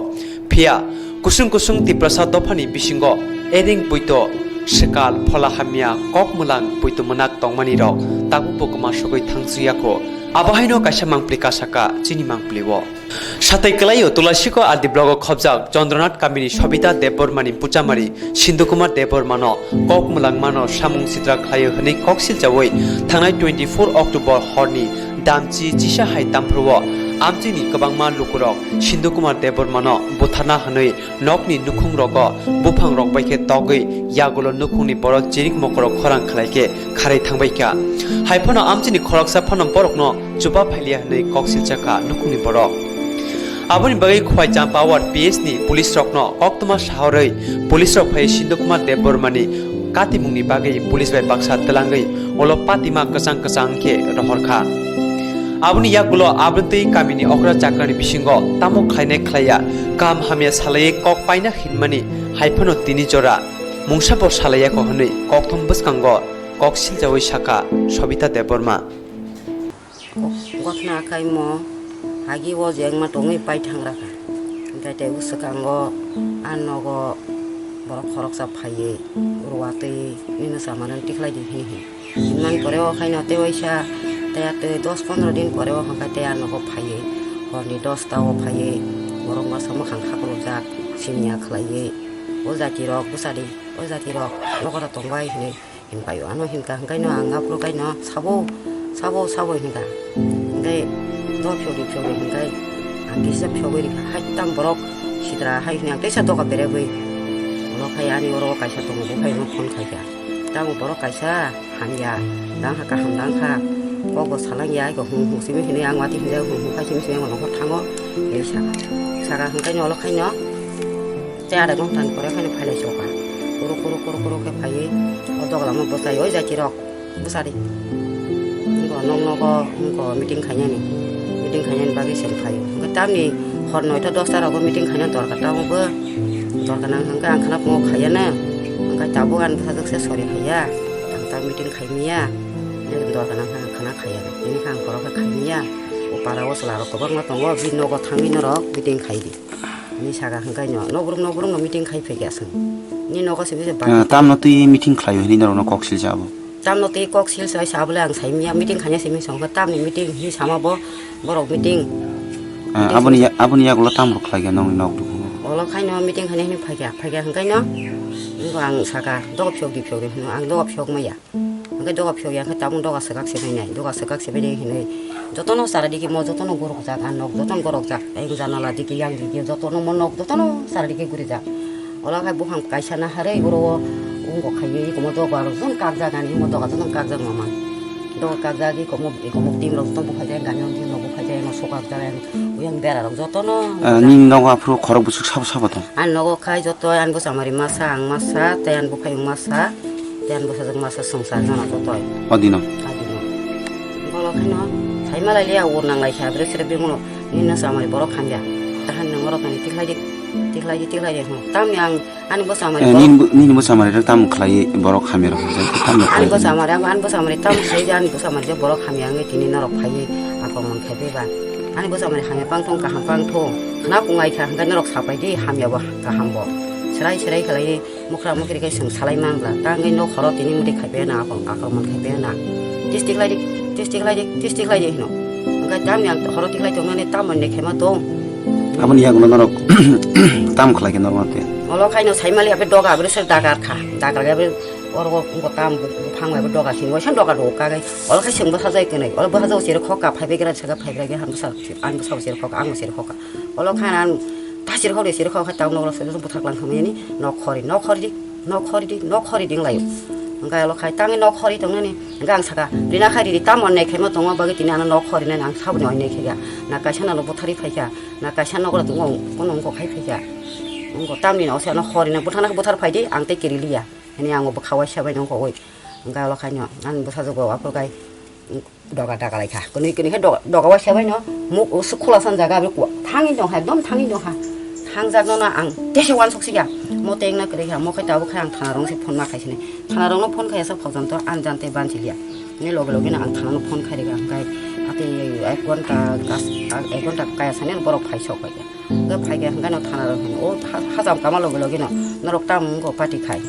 Phiya kusung kusung Tiprasa dophani bisingo ereng puito, swkal, phola hamya, kok mwlang, puito mwnak tongmani rok tabukbo kwma sogwi thangsuya kho. Abo haino kaisa mangpli kasaka chini mangpli o. Satai kwlaio Tulasiko R D block o khobjak Chandranath kamini Sobita Debbarmani puchamari Sindhu Kumar Debbarmano kok mwlangmano samung sitra khlaio hwnwi kok silchawi thangnai twenty four October horni damchi chisa hai tamphruo amchini kwbangma lukurok Sindhu Kumar Debbarmano butharna hwnwi nokni nukhungrogo buphangrok bai khe togwi yagulo nukhungni borok chirik mokorok khorang khlai khe kharwi thangbai kha. Hai phano amchini khoroksa phano borokno chuba phailiya hwnwi kok silcha kha nukhungni borok. Aboni bagwi Khwai Champa Ward P S ni police rokno koktwma sahorwi police rok phai Sindhu Kumar Debbarmani katimungni bagwi police bai baksa twlangwi ulo patima kwchang kwchang khe rohor kha. Aboni yagulo aboni twi kamini okra chakrani bisingo tamo khlainai khlaiya, kaham hamya salaiwi kok paina hinmani hai phano tini jora mungsa bo salaiya kho hwnwi kokthum bwskango kok silchawi sakha Sobita Debbarma. Gothna khaimo hagi o je wngma tongwi pai thang rakha. Hwnkhe tei bwskango a nogo borok khoroksa phaiwi rwatwi nini samanani tikhlai di hini hini. Hinmani pore o khaino tei waisa tei a tei dos pondro din pore o hwnkhe tei a nogo phaiwi horni dosta o phaiwi borok masa mwkhang khakrokjak siniya khlaiwi o jati rok bwsadi o jati rok nokora tongbai hinwi. Hinpai o ano hinka hwnkhe no ang aphuru kaino sabo sabo sabo hinka. Hwnkhe do phiyogwi phiyogwi hwnkhe ang kisa phiyogwi rikha hai tang borok sitra hai hwnwi ang teisa doga beregwi. Ulo khai ani oro kaisa tongo bo khai phone khaikha. Tamo borok kaisa hamya dang ha kaham dang kha. Kokbo salangya aiko hung hung simi hinwi ang watwi hinjak hung hung khai simi simi ang nohor thango hinwi saka. Saka hwnkhe no ulo khaino. Tei adai ghonta ni pore haino phailai soka. Kuru kuru kuru kuru khe phaiwi o doglama bwsai o jati rok bwsadi. Wngkha nok nogo wngkha meeting khainani. Meeting khainani bagwi se phaio. Hwnkhe tamni hor noita dosta rogo meeting khaina dorkar tamo bo. Dorkar nang hwnkhe ang khana phungo khaiya na. Hwnkhe tabuk ani bwsajwk se sori khaiya. Ang ta meeting khaimiya. Dorkar nang hwnkhe ang khana khaiya. Tini khe ang borok khe khaimiya. O para o chwla rok kwbangma tongo. Bini nogo thangwi norok meeting khai di. Ni saka hwnkhe no, nokbrum nokbrum no meeting khai phaikha chwng. Ni nogo simi se Ah, bati. Tamno twi meeting khlai hwnwi norokno kok silsa abo. Tamno twi kok silsa sa bole ang sai miya meeting khaina simi songkha tamni meeting hi sama bo borok meeting. Ah, meeting aboni ya-, aboni yagulo tamrok khlai kha nongni nok dukhuno. Olo khaino meeting khaina hini phaikha, phaikha hwnkhe no. Ngo ang saka dogo phiyok di phiyok di hwno, ang dogo phiyok maya. Hwnkhe doga phiyok ya khe tabuk doga swkak se bainai, doga swkak se bainai hinwi jotono chara digi mo jotono gorokjak, a nok jotono gorokjak, tei janala digi yang digi jotono mo nok jotono chara digi gurijak. Ola khai buphang kaisa na harwi oro o wngkok khaiwi ikomo doga rok jotono kakjak ani, imo doga jotono kakjak ma man. Doga kakjak ikomo, ikomo team rok jotono buphai jai, gami o team rok buphai jai, no sokak jai, oyang bera rok jotono. Ah, nini nogo aphuru khorok bwswk sabo sabo tong? Ani nogo khai joto ani bwsa mari masa, ang masa, tei ani buphai masa, tei ani bwsajwk masa, swngchar jana joto. O dino? O dino. Bolo khaino sai malai liya, ur nang lai kha, bwrwi srwi bimano nini no chamari borok hamya. Tahan nang oro tongni tikhlai di, tikhlai di, tikhlai di, hmm. Tamni ang ani bwsa mari Eh, borok nini bo, nini bwsa mari rok tamo khlai borok hamya rok hwnjak, tamo ani khlai? Bwsa mari, ang ani bwsa mari tamo khlai je, ani bwsa mari je borok hamya wngwi tini norok phaiwi akromon khai bai ba. Ani bwsa mari hamya pang thung, kaham pang thung. Khna kungai kha, hwnkhe norok sapai di, hamya bo, kaham bo. Serai serai khlai Mokra mokri khe chwng salai man bla, ta wngwi nok horo tini muitu khai paiya na, akormon khai paiya na. Tis tiklai di, tis tiklai di, tis tiklai di hino. Hwnkhe tamni ang horo tiklai tongnani tamoni khe ma tong. Aboni yagulo norok tam khlai khe norok mate? Olo khaino saimali abe doga abe sir dagar kha, dagar abe oro wngko tam buphang abe doga sini waisa doga dogo kagai. Olo khai chwng bwsajai kwnwi, olo bwsajao sero khok ka phaibai gra saka phaibai ge han bwsa, ang bwsao sero khok ka, ang sero khok ka. Olo khaina ang tasir khok de sero khok kha tam noklo sero buthak lang khamani nok khori, nok khori di. Nok khori di, nok khori di wnglaio. Hwnkhe olo khai tangwi nok khori tongnani. Hwnkhe ang saka, rina khai ridi, tamo onnai khaima tongma bagwi tini ano nok khori nani ang saboni onnai khaikha. Na kaisa nalo butharwi phaikha, na kaisa nogo tongmo kono wngkok khai phaikha. Wngkok tamni no se ano khori na buthana buthar phaidi, ang tei kiri liya. Hini ang bo khawaisa bai nongkogwi. Hwnkhe olo khaino ani bwsajwk bo aphuru khai. Doga daga lai kha. Kwnwi kwnwi khe doga, doga waisa bai no muk usuk khula san jaga abo kuwa. Thangwi dong ha, ekdom thangwi dong ha. Thangjak no na ang tese wansuk si ya. Mo teng na kwrwi kha, mo khai tabuk khai ang thana rong se phone ma khai sini. Thana rong no phone khai sa phok jan to an jan te ban si liya. Ni loge loge no ang thana no phone khai rega hwnkhe ati ek ghonta gas, ek ghonta kaya sani borok phai sok bai ya. Hwnkhe phai khe hwnkhe no thana rong hino. O ha-, hacham kama loge loge no norok tam wngkho party khai.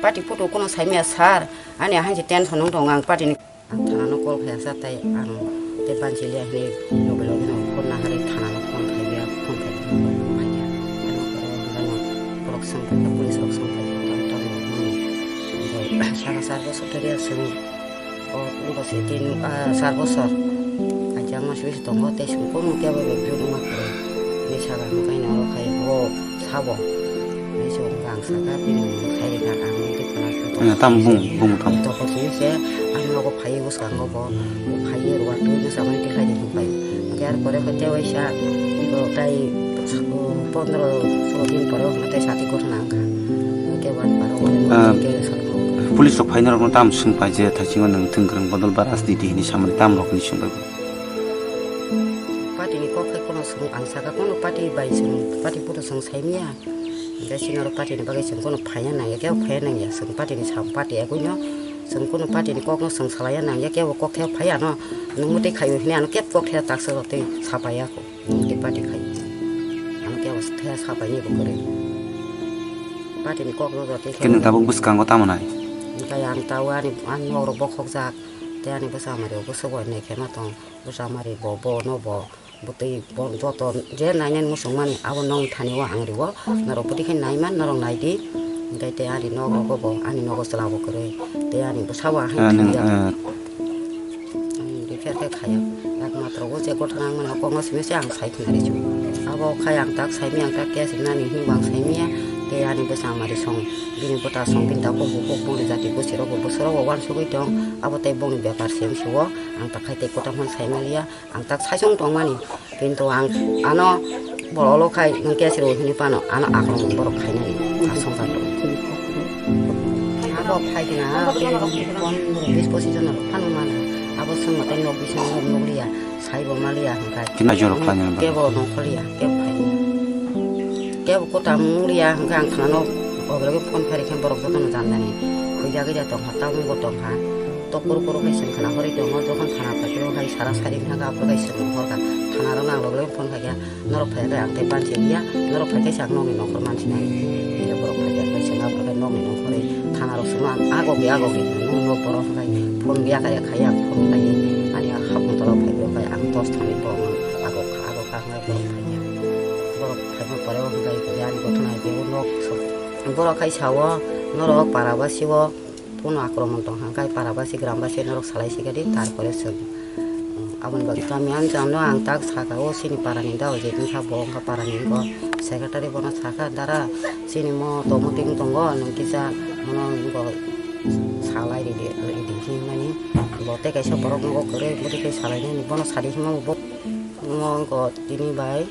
Party photo kuno sai maya sir. Ani ahai se tension wng tongo ang party ni. Ang thanano call khaiyaksa tei ang tei bansi liya hinwi loge loge no phone naharwi thanano phone khaiya, phone khaikhe phaiya. Ano borok hwnkheno borok swng phaikha, police rok swng phaikha, tamo tamo hwnwi. Omo saka sar bosor thwkhe swng o wngkha se tin, ah, sar bosor. Kaisa wngma sibisi tongo tei swng kunu kebo bai bwrwi wngma kwrwi hinwi saka hwnkhai no oro khai bo. Sabo. Ai se wngkha ang saka, bini mung khai rikha, ang nini khna khe. Ano tam bung, bung tam. Toko tini se, ang nogo phaiwi bwskango bo, bo phaiwi ruwa twi bwsa mani tikhlai di hwnpai. Hwnkhe ar pore khe tei waisa, bo tai, um, pondro solo din pore hwnkhai tei sati gotna wngkha. Hwnkhe wani paro wani Ah, hwnkhe sabo. Police rok phaina rokno tam swng pai je, thaisingo nwng thwng kwrwng bodol ba rajniti hinwi samani tam rokni swng pai. Party ni kok hai kono swng ang saka, kono party bai swng, party photo swng saimya. Hwnkhe chini oro party ni bagwi chwng kunu phaiya nangya, kebo phaiya nangya, chwng party ni sam party agwi no, chwng kunu party ni kok no chwng salaiya nangya, kebo kok the phaiya no, nwng mwtwi khaiwi hwnwi ano kebo kok the taksa rok tei sapaiya kho, nwng mwtwi party khai, ano kebo the sapaini bo kwrwi, party ni kok no jotoi khe. Khe nwng tabuk bwskango tamo nai? Hwnkhe ang tabuk ani, ani nok rok bokhokjak, tei ani bwsa mari rok bwswk bai nai khe ma tong, bwsa mari bo, bo no bo. Bwtwi bo joto je nainani muchungmani abo nong thani o ang rio, norok bwtwi khe naiman norok naidi, hwnkhe tei ani nogo bo ani nogo chwla bo kwrwi tei ani bwsa bo ahai Ah, nwng, thangya. Ah. Ang refer khe khaya, ekmatro o je gotha nang mani kok no simi se ang sai khna ri chu. Abo khai ang tak saimi ang tak khe sinani hinwi ang saimiya, tei ani bwsa mari song bini bwta song bini dakok bukhuk boni jati bwsirok bo bwswrok bo uansugwi tong, abo tei bongni bepar se wngsi o ang tak khai tei kwtal phano sai maliya. Ang tak saichung tongmani, kintu ang ano borok lo khai nwng case rw hwnwi phano ano akromon borok khainani asongkha tong. Abo phai khe na phone bis posi jono phano mana, abo swngma tei nok bisingo nukliya, saibo maliya hwnkhai. Kina jorok khlainani bagwi. Kebo nongkhorliya, kebo phai. Kebo kwtam wngya hwnkhe ang thanano obologwi phone phai rikhe borok jotono jandani. Khuijagwi da tongkha, tabukbo tongkha. Tok kuru kuru khe chwng khna horwi tongo, jokhon thana phaikhe o hai sara sari wngkha khe aphuru khe chwng horkha. Thanarokno ang loge loge phone khaikha, norok phaiya khe ang tei bansi ya, norok phaikhe se ang nokni nokhor mansinai. Hingke borok phaikha khe chwng aphuru khe nokni nokhorwi thanarok chwngno ang agokdi agokdi hwnwi nok borok hwnkhai phone yakar ya khai ang phone khlaiwi ani hapung tola phaibrwi khe ang dos thani borokno agok kha agok kha hwnkhai borok phaikha. Borok phaima pore o hwnkhai ani gothona hai khe o nok sok borok khai sao norok para basio. Kuno akromon tong hang kai para basi gram basi norok salai sikadi tarpore song. Aboni bagwi kami ang jano ang tak saka o sini para ni da o je wngkha bo wngkha para ni bo secretary bono saka dara sini mo tomo ting tongo nwng kisa mono bo salai ridi ridi hinmani bo tei kaisa borok nogo kwrwi bwtwi kai salai nani bono sadi hinma bo mo wngkha tini bai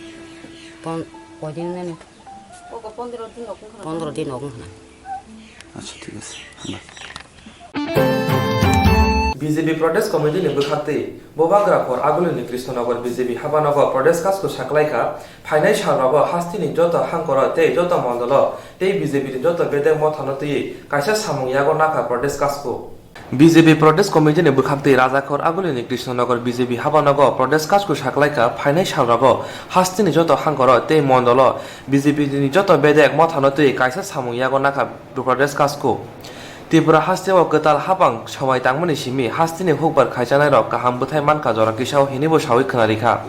pon-, koidin nani. Ogo pondro din ogo wngkha na. Pondro din ogo wngkha na. Acha, thik ase. Hambai. B J P Protest Committee ni bwkhaktwi Bubagra khor Agulini Krishnanagar B J P habanogo protest kasku saklaikha. Phainai salrogo hasteni joto hangkoro tei joto mondolo tei B J P ni joto bedek mothano twiwi kaisa samung yago nakha protest kasku. B J P Protest Committee ni bwkhaktwi Rajakhor Agulini Krishnanagar B J P habanogo protest kasku saklaikha. Phainai salrogo hasteni joto hangkoro tei mondolo B J P ni joto bedek mothano twi kaisa samung yago nakha protest kasku. Tripura hasteo kwtal hapang somai tangmani simi hasteni hukbar khaichanai rok kaham bwthai mankha jora kisao hinwi bo sawi khwnarikha.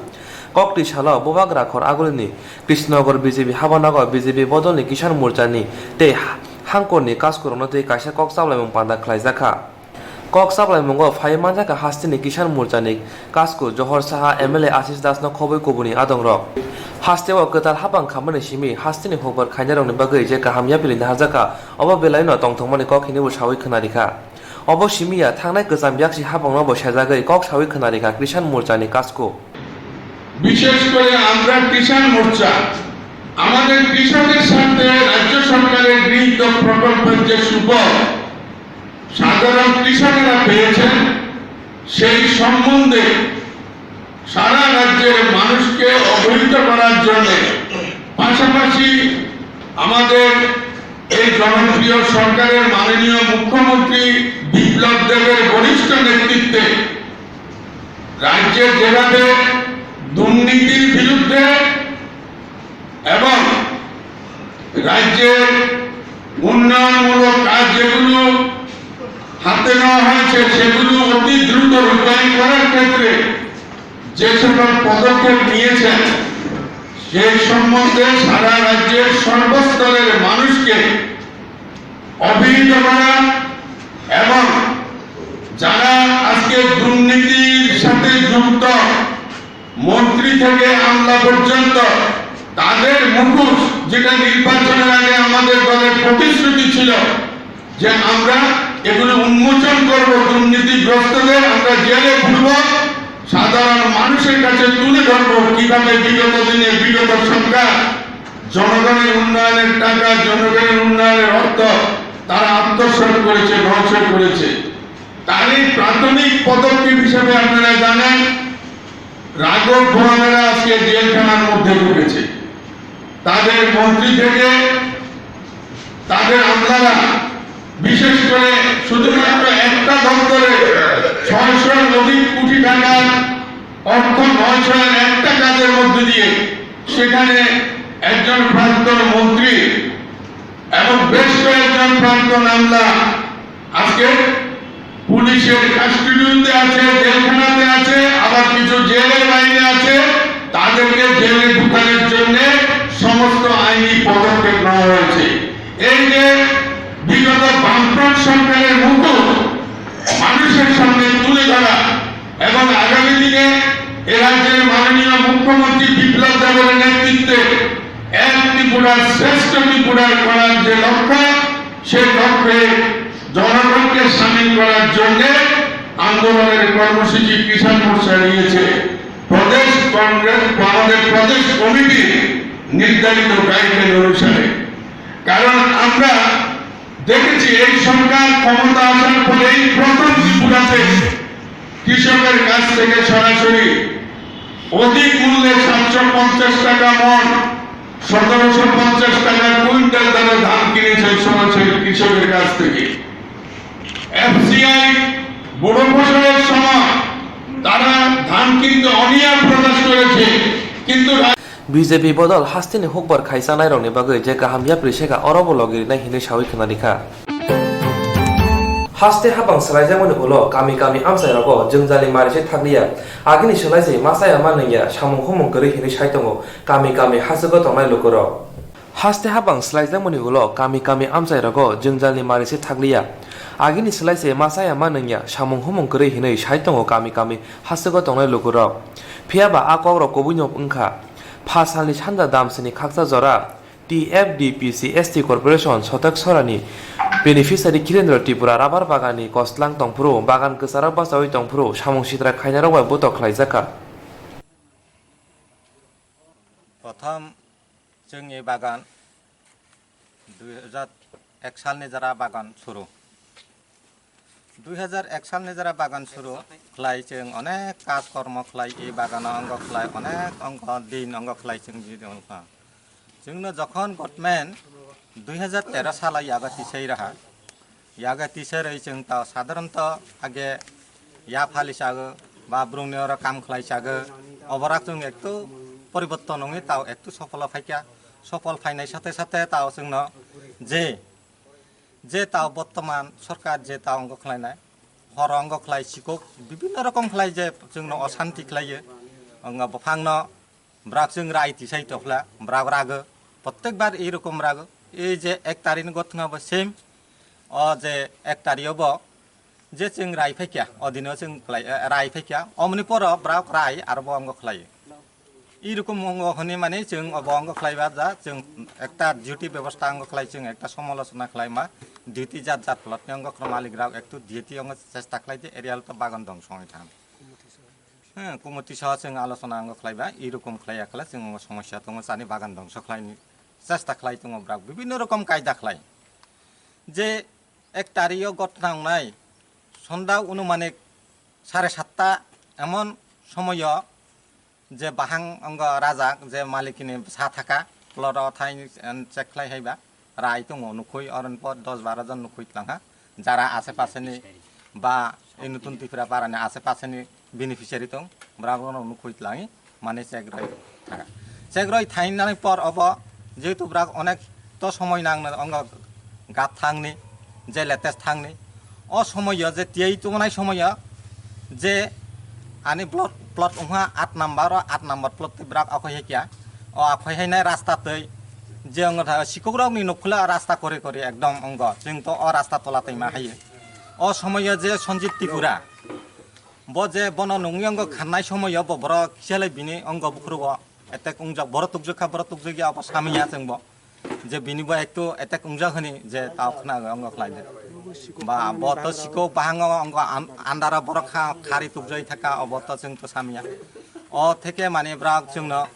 Koktwi salo Bubagra khor Agulini Krishnanagar B J P habanogo B J P bodolni Kisan Morchani tei hangkorni kaskurokno twi kaisa kok chaplaimung panda khlaijakha. Kok chaplaimungo phaiwi manjakha hasteni Kisan Morchani kasku Johor Saha, M L A Ashish Dasno khobwi kubuni adongrok. Hasteo kwtal hapang khamani simi hasteni hukbar khainairokni bagwi je kaham yapiri naharjakha, obo belaino tongthokmani kok hinwi bo sawi khwnarikha. Obo simi ya thangnai kwcham yaksi hapangno bo sejagwi kok sawi khwnarikha Kisan Morchani kasku. বিশেষ করে আমরা কিষাণ মোর্চা, আমাদের কৃষকের স্বার্থে রাজ্য সরকারের গৃহীত প্রকল্পের যে সুফল সাধারণ কৃষকেরা পেয়েছেন, সেই সম্বন্ধে সারা রাজ্যের মানুষকে অবহিত করার জন্য, পাশাপাশি আমাদের এই জনপ্রিয় সরকারের মাননীয় মুখ্যমন্ত্রী বিপ্লব দেবের বলিষ্ঠ নেতৃত্বে রাজ্যে যেভাবে দুর্নীতির বিরুদ্ধে এবং রাজ্যের উন্নয়নমূলক কাজ যেগুলো হাতে নেওয়া হয়েছে, সেগুলো অতি দ্রুত রূপায়ণ করার ক্ষেত্রে যে সকল পদক্ষেপ নিয়েছেন, সেই সম্বন্ধে সারা রাজ্যের সর্বস্তরের মানুষকে অবহিত করা এবং যারা আজকে দুর্নীতির সাথে যুক্ত, মন্ত্রী থেকে আমলা পর্যন্ত, তাদের মুখোশ, যেটা নির্বাচনের আগে আমাদের দলের প্রতিশ্রুতি ছিল যে আমরা এগুলো উন্মোচন করব, দুর্নীতিগ্রস্তদের আমরা জেলে পুরব, সাধারণ মানুষের কাছে তুলে ধরবো কিভাবে বিগত দিনে বিগত সরকার জনগণের উন্নয়নের টাকা, জনগণের উন্নয়নের অর্থ তারা আত্মসাৎ করেছে, নষ্ট করেছে। তারই প্রাথমিক পদক্ষেপ হিসেবে আপনারা জানেন, রাঘব বোয়ালরা আজকে জেলখানার মধ্যে ঢুকেছে। তাদের মন্ত্রী থেকে তাদের আমলারা, বিশেষ করে শুধুমাত্র একটা দপ্তরে ছয়শোর অধিক কোটি টাকার অর্থ নয়শো একটা কাজের মধ্যে দিয়ে, সেখানে একজন প্রাক্তন মন্ত্রী এবং বেশ কয়েকজন প্রাক্তন আমলা আজকে পুলিশের কাস্টডিতে আছে, জেলখানাতে আছে, আবার কিছু জেলের বাইরে আছে। তাদেরকে জেলে ঢুকানোর জন্য সমস্ত আইনি পদক্ষেপ নেওয়া হয়েছে। এই যে বিগত বামফ্রন্ট সরকারের মুকুট মানুষের সামনে তুলে ধরা এবং আগামী দিনে এ রাজ্যের মাননীয় মুখ্যমন্ত্রী বিপ্লব দেবের নেতৃত্বে এক ত্রিপুরা শ্রেষ্ঠ ত্রিপুরা করার যে লক্ষ্য, সেই লক্ষ্যে জনগণকে সামিল করার জন্য আন্দোলনের কর্মসূচি কিষাণ মোর্চা নিয়েছে। প্রদেশ কংগ্রেস, আমাদের প্রদেশ কমিটি নির্ধারিত গাইডলাইন অনুসারে, কারণ আমরা দেখেছি এই সরকার ক্ষমতা আসার পরে এই প্রথম ত্রিপুরাতে কৃষকের কাছ থেকে সরাসরি অধিক মূল্যে সাতশো পঞ্চাশ টাকা মণ, সতেরোশো পঞ্চাশ টাকা কুইন্টাল দরে ধান কিনেছেন সরাসরি কৃষকের কাছ থেকে। এফসিআই বড় ফসলের সময় তারা ধান কিনতে অনীহা প্রকাশ করেছে, কিন্তু রা- B J P bodol hasteni hukbar khaichanai rokni bagwi je kaham yapri seka oro bo logirinai hinwi sawi khwnarikha. Haste habang swlaijakmani ulo kami kami amchai rogo jwngjal ni mari se thakliya. Agini swlai se masa ya manwi ya samung humung kwrwi hinwi sai tongo kami kami hachugo tongnai lukurok. Haste habang swlaijakmani ulo kami kami amchai rogo jwngjal ni mari se thakliya. Agini slai se ma chaya ma nungya, samung humung kwrwi hinwi sai tongo kami kami hasteo tongnai lukurok. Phiyaba a kokrok kubuino wngkha. Pha salni sanja damsini khaksa jora T F D P C S T Corporation Sotak Sorani beneficiary Khirendra Tripura rabar baganni koslang tongphuru, bagan kwcharok bachaui tongphuru, samung sitra khainarok bai botok khlaijakha. Prothom chwng e bagan dui hajar ek salni jora bagan suru. Dui hajar ek salni jora bagan suru khlai chwng onek kaj kormo khlai, e bagano ongo khlai onek ongo din ongo khlai chwng di wngkha. Chwngno jokhon government dui hajar tero salo yago tisai raha, yago tisai rwi chwng ta sadharanto age ya phali chago ba brungni oro kam khlai chago, oborak chwng ektu poriborton wngwi tao ektu sofolo phaikha. Sofol phainai sathe sathe tao chwngno je, je tao bottoman sorkar je tao ongo khlainai, horo ongo khlai sikok bibinno rokom khlai je chwngno osanti khlaiyo, ongo buphangno bwrak chwng rai tisai tokhla, bwrak rago, prottek bar ei rokom rago. Ei je ek tarikni ghotona bo same, o je ek tarik o bo je chwng rai phaikha, o dino chwng khlai, eh, rai phaikha, omoni poro bwrak rai aro bo ongo khlai. Ei rokom ongo hwnwi mani chwng obo ongo khlaiba ja chwng ekta duty bebosta ongo khlai, chwng ekta somolochona khlaima duty jat jat plotni ongo khwrwng malik rok ektu duty ongo chesta khlai di area to bagan dongso wngwi thang. Hmm, committee soho chwng alochona ongo khlaiba, ei rokom khlaiya khlai chwng ongo somosya tongo, chani bagan dongso khlaini chesta khlai tongo bwrak, bibinno rokom kaida khlai. Je ek tarik o ghotona wngnai, sonda unumanik sare satta emon somoyo je bahang ongo rajak je malikini sa thaka, plot o thai check khlai haiba. Rai tongo nukhui, oroni por dos baro jon nukhui tlangha, jara ashe pashe ni ba ei nutun Tripura para ni ashe pashe ni beneficiary tong, borok rok nukhui tlangi mane check roi thaka. Check roi thainani por obo jehetu borok onek to somoi nang ongo gap thangni je latest thangni, o somoyo je tiyai tubunai somoyo je ani plot, plot wngkha aat number, o aat number plot tei borok akhoi hai kya. O akhoi hai nai rasta twi je wngkha sikok rok ni nuk khula rasta kori kori ekdom wngkha. Chwng to o rasta tola twi ma hai. O somoyo je Sanjit Tripura, bo je bono nungwi wngkha khanai somoyo bo borok kisa le bini wngkha bukhrugo attack wngjak, borok tukjak kha, borok tukjak ya, obo samiya chwng bo. Je bini bo ektu attack wngjak hwnwi je tao khna wngkha khlai de. Ba bo to sikok bahango wngkha an-, andaro borok kha khari tukjai thaka, obo to chwng to samiya. O theke mane borok chwngno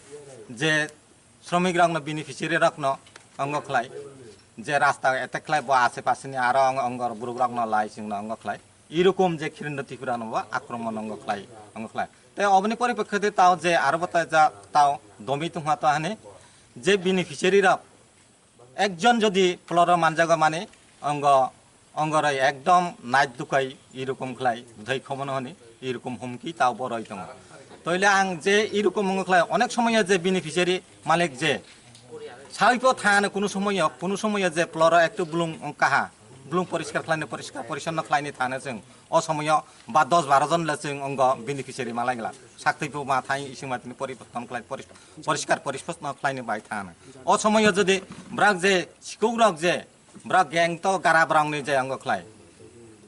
je sromik rokno, beneficiary rokno wngkha khlai je rasta attack khlai bo ashe pashe ni aro wngkha borok rokno lai chwngno wngkha khlai. Irokom je Khirendra Tripura no bo akromon wngkha khlai, wngkha khlai. Te oboni poripekkhe de tao je aro bo ta ja tao domi tongma to hani je beneficiary rok ekjon jodi plot o manjago mani ongo, ongo roi ekdom nait dukai irokom khlai bwthai khomono hwnwi irokom humki tao bo roi tongo. Toile ang je irokom wngkha khlai onek somoyo je beneficiary malik je saipo thana kunu somoyo, kunu somoyo je plot o ektu blung wngkha ha, blung poriskar khlaini, poriskar porisonno khlaini thana chwng. O somoyo ba dos baro jon le chwng ongo beneficiary malai gla. Saktwi bo ma thai ising matini poriborton khlai poris-, poriskar porispono khlaini bai thana. O somoyo jodi bwrak je sikok rok je bwrak gang to gara bwrang ni je ongo khlai.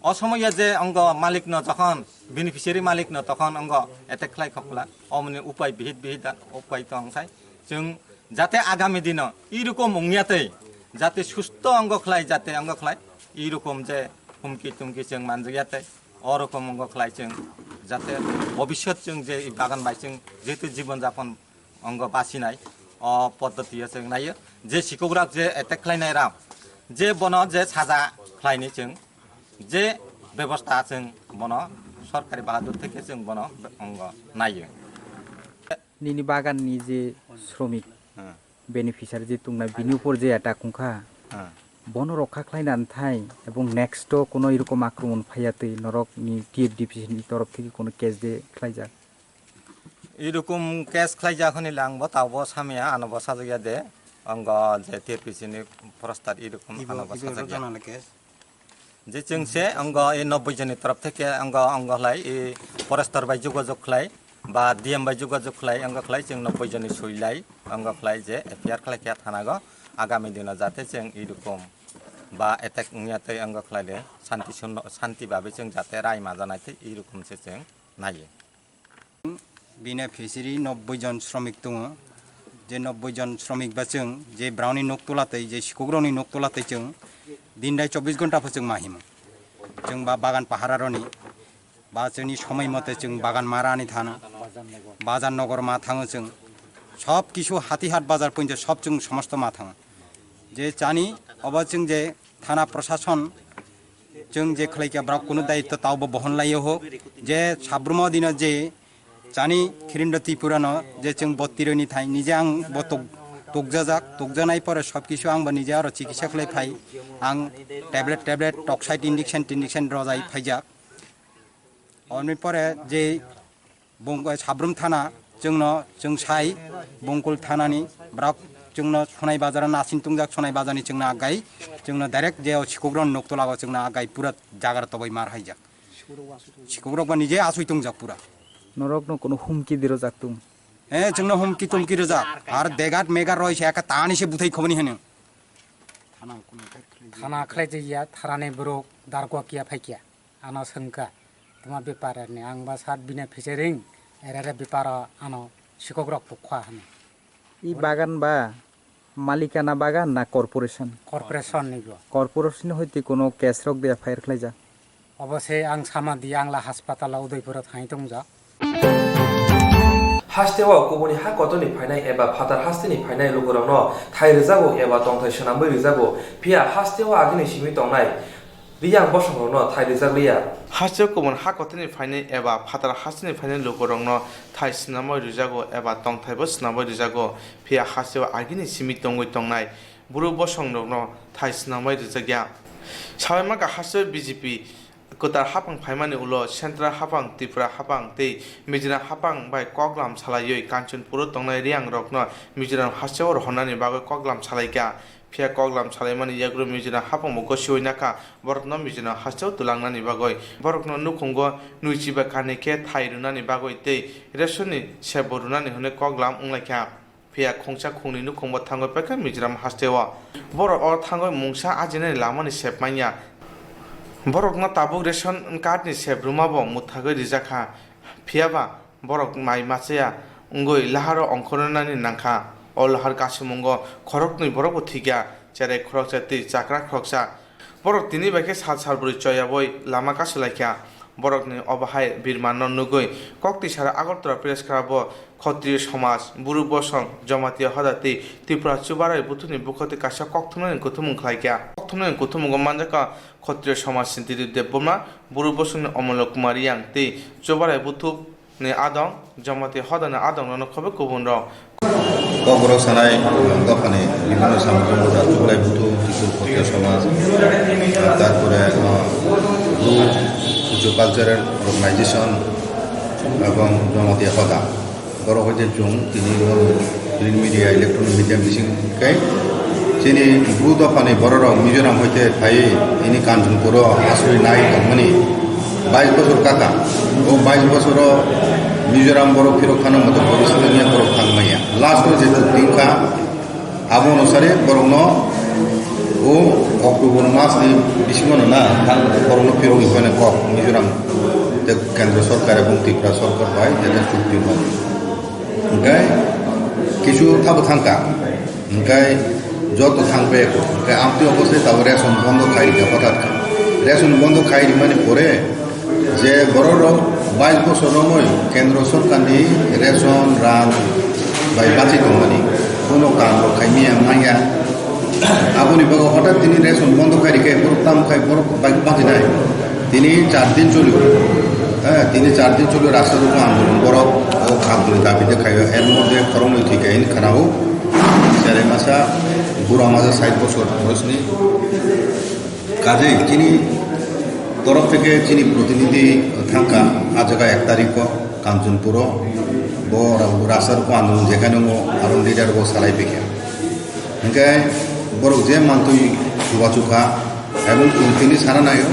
O somoyo je ongo malik no jokhon beneficiary malik no tokhon ongo attack khlai khokla. Omoni upai bihit bihit da upai tong sai. Chwng jate agami dino irokom wngya tei jate susto ongo khlai, jate ongo khlai irokom je humki tumki chwng manjak ya tei. O rokom wngkha khlai chwng, jate bobishyot chwng je bagan bai chwng jehetu jibon japon wngkha basinai, o poddoti o chwng naio. Je sikok rok je attack khlainai rok, je bono je saja khlaini chwng, je bebosta chwng bono sorkari bahadur theke chwng bono wngkha naio. Nini bagan ni je sromik, hmm, beneficiary je tongnai, bini upor je attack wngkha, hmm, bono rokha khlaina nthai ebong next o kono irokom akromon phaiya twi norok ni T F D P C ni torof theke kono case de khlaijak? Irokom case khlaijak hwnwi le ang bo tabo samya, ano bo sajak ya de, ang bo je T F D C ni prostar irokom ano bo sajak ya. Je chwng se ongo e nobboi joni torof theke ongo, ongo khlai e forester bai jogajog khlai ba D M bai jogajog khlai, ongo khlai chwng nobboi joni sui lai, ongo khlai je F I R khlai khe thana go agami dino jate chwng irokom ba attack wngya tei wngkha khlai de, santi sunno, santi babe chwng jate rai majanai tei irikom se chwng naiyo. Bini fishery nobboi jon sromik tongo. Je nobboi jon sromik ba chwng je browni nok tola tei je sikukrokni nok tola tei chwng din dai chobbish ghonta pho chwng ma himo. Chwng ba bagan pahararoni ba chwngni somoi mote chwng bagan ma rani thano, bazar nogor ma thango chwng, sob kisu hati hat bazar pointo sob chwng somosto ma thango. Je chani obo chwng je thana prosason chwng je khlai kha borok kunu daitto tao bo bohon lai ho, je sabrumo dino je chani khirindo Tripura no je chwng bottironi thai nije ang bo tuk-, tukjajak, tukjanai pore sob kisu ang bo nije aro chikitsa khlai phai, ang tablet tablet toksai injection tinjection rojai phaijak. Oni pore je Bung-, Sabrum thana chwngno chwng sai, Bungkul thanani borok chwngno Sonai bazar nasing tungjak, Sonai bazarni chwngno agai, chwngno direct je o sikukrok nok tolago chwngno agai pura jagar toboi mar haijak. Sikukrok ba nije asui tungjak pura. Norokno kono humki di rojak tung? Eh, chwngno humki tumki rojak. Ar degat megat roi se eka tani se buthai khoboni hene. Thana khlai jaya, thanani borok darkwa kiya phai kiya. Ano swngkha, tuma bepar ni ang ba sat bini featuring, erere beparo ano sikokrok pukha hwnwi. I bagan ba malikana bagan na corporation? Corporation ni bo. Corporation hoite kono case rok de F I R khlaijak? Obo se ang sama di, ang la hospital o Udaipur o thangwi tongjak. Hasteo kubuni ha kotorni phainai eba phatar hasteni phainai lukurokno thai rwjago eba tongthai swnamwi rwjago, phiya hasteo agini simi tongnai riyang bosongrokno thai rwjak liya. Hasteo kubun ha kotorni phainai eba phatar hasteni phainai lukurokno thai swnamwi rwjago eba tongthaibo swnamwi rwjago, phiya hasteo agini simi tongwi tongnai buru bosongrokno thai swnamwi rwjakya. Sabaima ka hasteo B J P kwtal haphang phaimani ulo Central haphang, Tripura haphang tei Mizoram haphang bai koklam salaiwi Kanchanpuro tongnai Riyangrokno Mizoram hasteo rohornani bagwi koklam salaikha. Phiya koklam salaimani yagulo Mizoram haphangbo gosiwi nakha, borokno Mizoram hasteo twlangnani bagwi. Borokno nukhungo nwichiba kanwi khe thai rwnani bagwi tei rationni sepbo rwnani hwnwi koklam wnglaikha. Phiya khungsa khungni nukhungbo thangwi paikha Mizoram hasteo. Borok o thangwi mungsa ajinani lamani sep manya. Borokno tabuk ration cardni sep rwmabo mwthagwi rijakha. Phiyaba borok mai machaya wngwi laharo ongkhornani nangkha. O lahar kasimungo khoroknwi borokbo thwikha, cherai khoroksa tei chakra khoroksa. Borok tini bai khe sal sal bwrwi choyaboi lama kasulaikha. Borokni obo hai birmanno nugwi koktwi sara Agartala Press Club-o Khotriyo Somaj, Buru Bosong, Jamatia Hoda tei Tripura Chubarai Buthuni bukhotwi kaisa kokthumnani kuthumung khlaikha. Kokthumnani kuthumungo manjakha Khotriyo Somaj ni Dilip Debbarma, Buru Bosongni Omolok Kumar Riyang tei Chubarai Buthu ni adong, Jamatia Hodani adongrokno khobwi kubunrok. Kokborok sanai dophani bibhinno samung tangmani Chubarai Buthu, Kisu Khotriyo Somaj, tarpore, uh, Bru Socio Cultural Organization ebong Jamatia Hoda. Borok hoite chwng tini print media, electronic media bising khe chini Bru dophani bororok Mizoram hoite phaiwi tini Kanchanpuro aswk nai tongmani bais bosor kaka. O bais bosoro Mizoram borok phirok thangna moto poristiti niya borok thang manya. Last o je chukti wngkha, abo onusare borokno o October mas ni bisingo no na borokno phirok ni hwnwi kok Mizoram tei Kendra Sorkar ebong Tripura Sorkar bai je chukti wngkha. Hwnkhe kisu thabo thangkha. Hwnkhe joto thangphaiyakho. Hwnkhe amtwi obo se tabuk ration bondo khai rikha hothat khe. Ration bondo khai rimani pore je bororok bais bosor romwi Kendra Sorkarni ration ran bai bachi tongmani, kuno kamrok khai miya manya. Aboni bagwi hothat tini ration bondo khai rikhe borok tamo khai borok bai bachinai. Tini char din cholio. Heh, tini char din cholio rasta rogo andolon borok o khamtoni dabi de khaio. Er moddhe khoroknwi thwikha hini khwnao. Cherai masa, bura masa sait bosor boyosni. Kajei chini torof theke chini protinidhi thangkha, ah jaga ek tarikh o Kanchanpuro. Bo ra-, rasta rogo andolon jekhai nungo aro leader bo salai phaikha. Hwnkhe borok je mantwi chubachu kha, ebong chwng tini sana naio,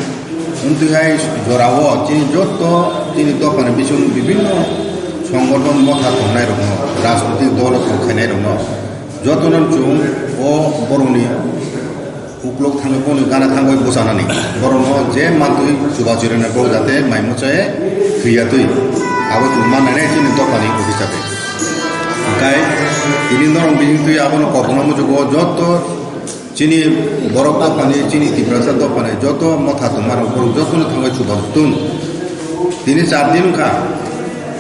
wngtwi hai jorao chini joto chini dophani bising bibinno songgothon motha tongnairokno, rajnoitik dolo tong khainairokno jotono chwng o borokni Uklok thangwi bono gana thangwi bwchanani. Borokno je mantwi chubachu rwnai, borok jate mai muchai thwiya twi. Abo chwng mannai chini dophani office bai. Hwnkhe tini norok bising twi abono kokno muchugo joto chini borok dophani, chini Tiprasa dophani joto motha tongmarok borok jotono thangwi chubachu tong. Tini char din wngkha.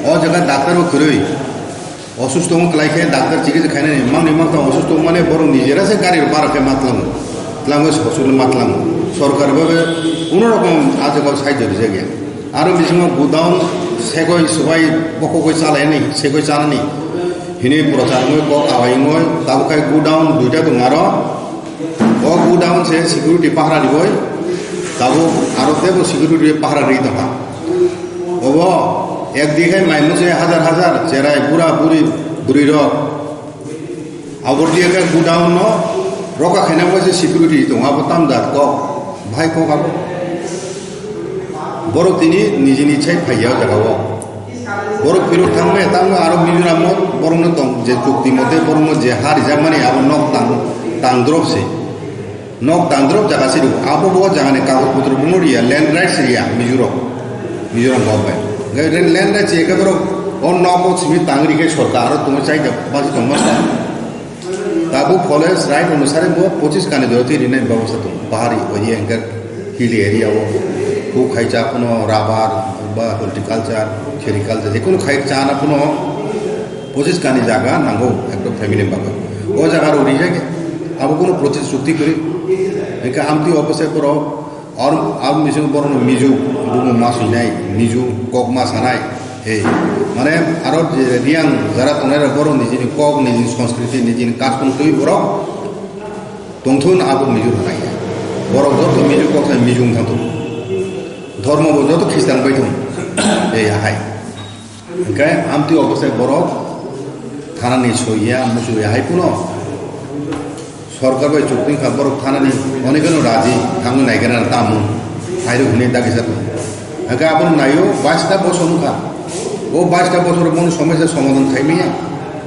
O jaga doctor bo kwrwi. Osusto wng klai khe doctor chikitsa khainani mangni mangthang osusto wngmani borok nijera se gari rok bara khe ma tlango. Tlangwi sosokno ma tlango. Sorkar babe kuno rokom a jagao saijo rijak ya. Aro bisingo godown segoi subai bokhogoi chalaini segoi chanani hini prochar wngoi kok awai wngoi tabuk khai godown duita tongo aro. O godown se security pahara riboi, tabuk aro tebo security pahara ri tongkha. Obo ekdi khai mai mose hajar hajar cherai bura buri buri rok. Abor diya khe godown no roka khaina bo se security tong abo tam jat kok, bhai kok abo. Borok tini nijini chai phaiya o jaga o. Borok phirok thangmaya, tamo aro Mizoram o borokno tong je chukti mote borokno je ha rijakmani abo nok tang, tangdrop se. Nok tangdrop jaga se rw. Abo bo jagani kagoj potro bono riya, land rights riya Mizoram. Mizoram government. Gai land rights ekhe borok o nok o simi tang rikhe sorkar aro tongwi chaida basi tongma sa. Tabuk forest right onusare bo pochis kani jora twi rinai bebosta tongo. Pahari area hwnkhe hill area o huk khai cha phano rubber ba horticulture, sericulture, jekunu khai chana phano pochis kani jaga nango ekdom family bagwi. O jaga rok rijak abo kunu prochis chukti kwrwi. Hwnkhe amtwi office borok Ar, ar mising borokno Mizo, Dumu ma swinai, Mizo kok ma sanai, ei, mane aro je Riang jara tongnai rok borok nijini kok, nijini sanskriti, nijini custom twi borok tongthun abo Mizo rok nai. Borok joto Mizo kok sai Mizo wng thangthun. Dhormo bo joto Khristan bai thung. Ei ahai. Hingke amtwi obosai borok thanani soiya, musuya hai phano sorkar bai chukti kha borok thanani onekeno raji thangwi naikhe na tamo hairok hinwi dagi sa tongo. Hingke abono naio baista bosor wngkha. O baista bosor bono somosya somadhan khaimaya.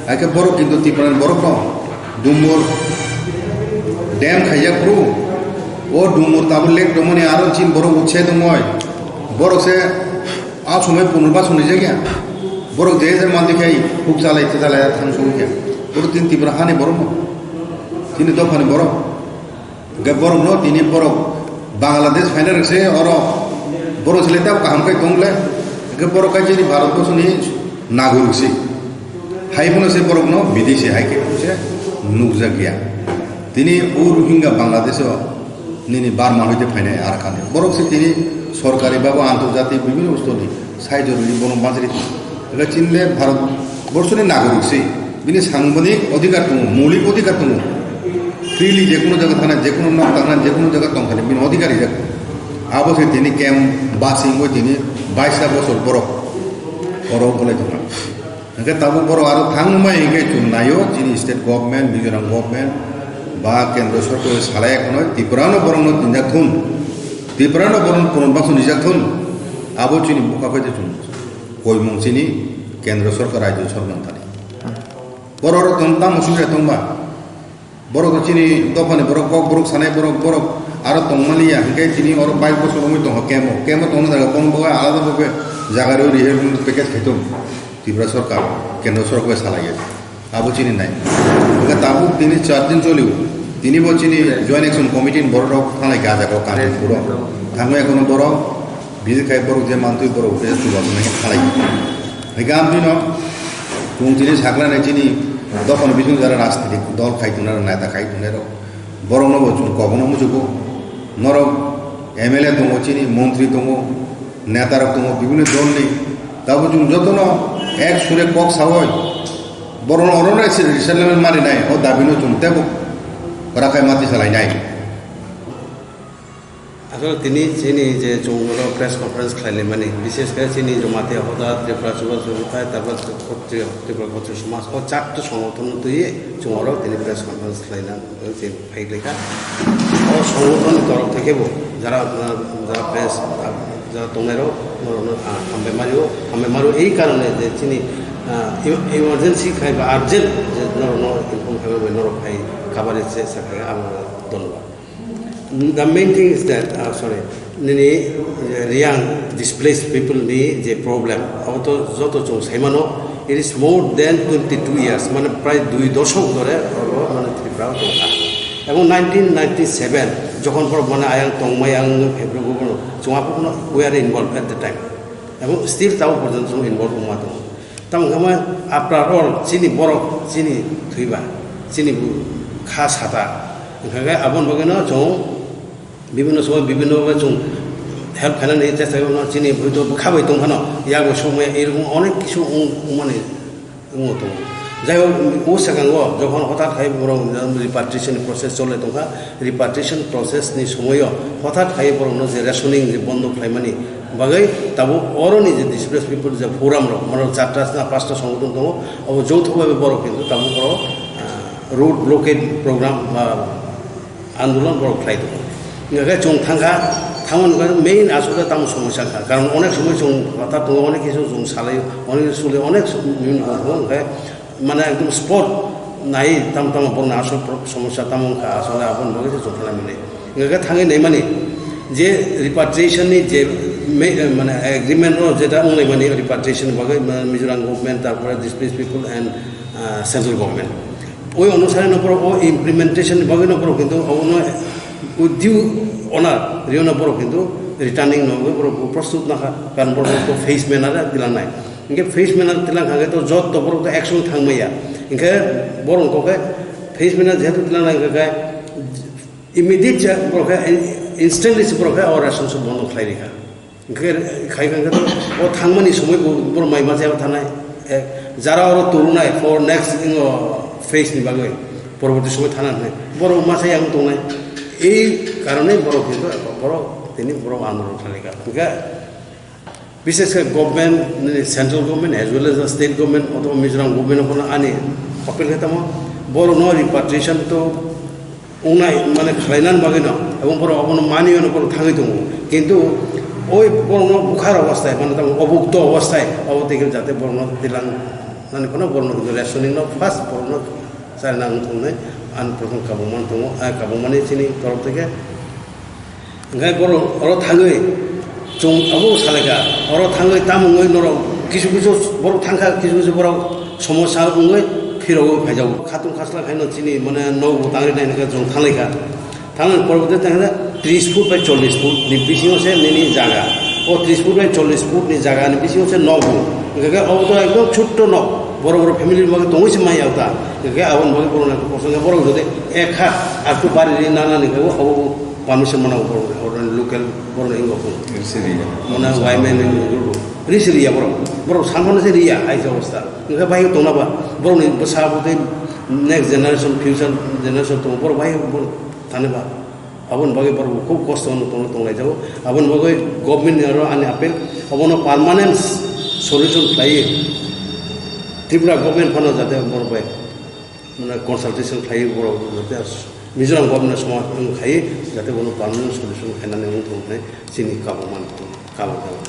Hingke borok kintu Tiprani borok no dumor dam khaijak phuru o dumor tabuk lek tongmani aro chin borok utse tongoi borok se A somoi punurbason rijak ya. Borok je je manti khai huk chalai te chalai thang song ya. Borok tin Tipra hani borok no. Tini dophani borok. Ge borok no tini borok Bangladesh final se oro borok sile ta kaham kai tongle. Ge borok kai jeni Bharat borsoni nagorik se. Hai phano se borok no bidesi hai khe se nukjak ya. Tini o Rohingya Bangladesh o nini Burma hoite phainai Arakan ni. Borok se tini sorkari ba bo antorjati bibhinno stoni sahajyo rwui bono bajri. Ega chinle Bharat borsoni nagorik se. Bini sangbanik odhikar tongo, moulik odhikar tongo. Freely jekunu jaga thana, jekunu nok tangna, jekunu jaga tongthani bini odhikar rijak. Abo se tini camp basing oi tini baista bosor borok oro ongkhorlai tongkha. Hingke tabuk borok aro thangmai hingke chwng naio, chini state government, Mizoram government, ba kendro sorkar salai kheno Tripura no borok no tinjak thun, Tripura no borok no punurbason rijak thun, abo chini bukha bai chwng koimung chini kendro sorkar, rajyo sorkar thani. Borok rok tong tamo sumya tongba. Borok to chini dophani borok, kok borok sanai borok, borok aro tongmani ya, hingke chini oro bais bosor wngwi tongkha kemo. Kemo tongna jaga kono bo alada bo be jaga rw rihe package khaitong. Tripura sorkar, kendro sorkar bai salai ya. Abo chini nai. Hingke tabuk tini char din choliu. Tini bo chini Joint Action Committee ni borok rok thanglai kha jaga o Kanchanpur o. Thangwi ekono borok Bini khai borok je mantwi borok khe chubachu nai khalai. Hingke amtwi no chwng chini sakla nai chini dophani bising jara rajnitik dol khai tongnai rok, neta khai tongnai rok. Borok no bo chwng kok no muchugo. Norok M L A tongo chini, montri tongo, neta rok tongo, bibhinno dol ni. Tabuk chwng joto no ek sure kok sawi. Borok no oro no resettlement mari nai, o dabi no chwng tebo kwrak khai mati salai nai. Asole tini chini je chwng oro press conference khlai laimani, bishesh khe chini Jamatia Hoda, Tripura Chubachu Chukhuthai, tarpor Khotri-, Tripura Khotri Somaj, o chatto songothono twiwi chwng oro tini press conference khlaina, eh, chini phai laikha. O songothon ni torok thai khe bo jara, eh, jara press, ah, jara tongnai rok, norok no, ah, hambai mari o, hambai mari o, ei karone je chini, ah, em-, emergency khai ba urgent je norok no inform khai bai norok phai coverage se sa khai abo dhonnobad. The main thing is that, uh, sorry, nini, uh, Reang displaced people ni je problem, abo to joto chwng sai mano, it is more than twenty-two years, mane prai dui doshok dhore oro mane Tripura o tongkha. Ebong nineteen ninety-seven jokhon poro mane ayang tongmai ang phaibrwgo bono chwng aphuru no we are involved at the time. Ebong still tabo porjonto chwng involved wngma tongo. Tamo hwnkhama after all chini borok chini thwiba, chini bu kha sata. Hwnkha khe aboni bagwino chwng bibhinno somoy bibhinno bhabe chwng help khainani chesta khaio, chini hwito bwkha bai tong phano, yago somoi erokom onek kisu wng-, wngmani wngo tongo. Jai hok, o swkango jokhon hothat khai borok repatriation ni process cholai tongkha, repatriation process ni somoio hothat khai borokno je rationing je bondo khlaimani bagwi tabuk oroni je displaced people je forum rok, mano charta na pasta songothon tongo, abo joutho bhabe borok kintu tabuk oro, ah, road blockade program ba andolon borok khlai tongo. Hingkha khe chwng thangkha, thangmani bagwi main aswk khe tamo somosya kha. Karon onek somoi chwng kwthar tongo, onek kisu chwng salai, onek sule, onek bibhinno tongo, hingkhe mane ekdom spot nai tamo tamo borokni aswk pro-, somosya tamo wngkha, aswk aboni bagwi se chwng thangna mili. Hingkha khe thangwi naimani je repatriation ni je me-, mane agreement o jeta wnglaimani repatriation ni bagwi, mane Mizoram government, tarpore displaced people and, ah, central government. Oi onusare no borok o implementation ni bagwi no borok kintu abono with due honor riono borok kintu returning no wngwi borok bo prostut nakha, karon borok to face manner tilangnai. Hingke face manner tilang kha khe to jotto borok to action thang maya. Hingke borok kok khe face manner jehetu tilangnai hingke khe immediate se borok khe instantly se borok khe o ration shop bondo khlai rikha. Hingke khai kha khe to o thangmani somoi bo borok mai ma jaya thanai. Eh, jara oro turunai for next ingo phase ni bagwi, porborti somoi thana hinwi borok ma jaya wng tongnai. Ei karone borok hinto borok tini borok andolon khlai kha. Hingke bises khe government, nini central government as well as the state government, othoba Mizoram government no ani appeal khe tamo, borok no repatriation to wngnai, mane khlainani bagwi no, ebong borok abono mani ono borok thangwi tongo. Kintu oi borok no bukhar obostai, mane tamo obukto obostai, abo tei khe jate borok no tilang nani phano borok no kintu rationing no first borok no charina wng thungnai, ani prothom kabangma tongo, ah, kabangmani chini torok theke. Hingke borok oro thangwi chwng abo salaikha, oro thangwi tamo wngwi norok kisu kisu borok thangkha, kisu kisu borok somosya wngwi phirogwi phaijago. Khatung khasla khaino chini mane nokbo tangri nai hwnka chwng thanglaikha. Thangwi poroboti tangkha tris foot bai chollis foot ni bisingo se nini jaga. O tris foot bai chollis foot ni jaga ni bisingo se nokbo. Hingke obo to ekdom chotto nok. Borok borok family ni bagwi tongwi se maya ta. Hingke aboni bagwi borok nang kosong borok jodi ek ha aktu bari ri nana ni khe obo permission mano borok, borok ni local borok ni ingo phone. Risi riya. Mane Y M A ni group. Risi riya borok. Borok samphano se riya, hai se obostha. Hingke bai tongna ba, borok ni bwsa bo tei next generation, future generation tongo. Borok bai borok thani ba. Aboni bagwi borok khub kosto no tongna tonglai jago. Aboni bagwi government ni aro ani appeal, obono permanent solution khlaiwi Tripura government phano jate borok bai mane consultation khlaiwi borok jate Mizoram government somothon khlaiwi jate bono permanent solution khlainani wng thung hinwi chini kabangma kabang jago.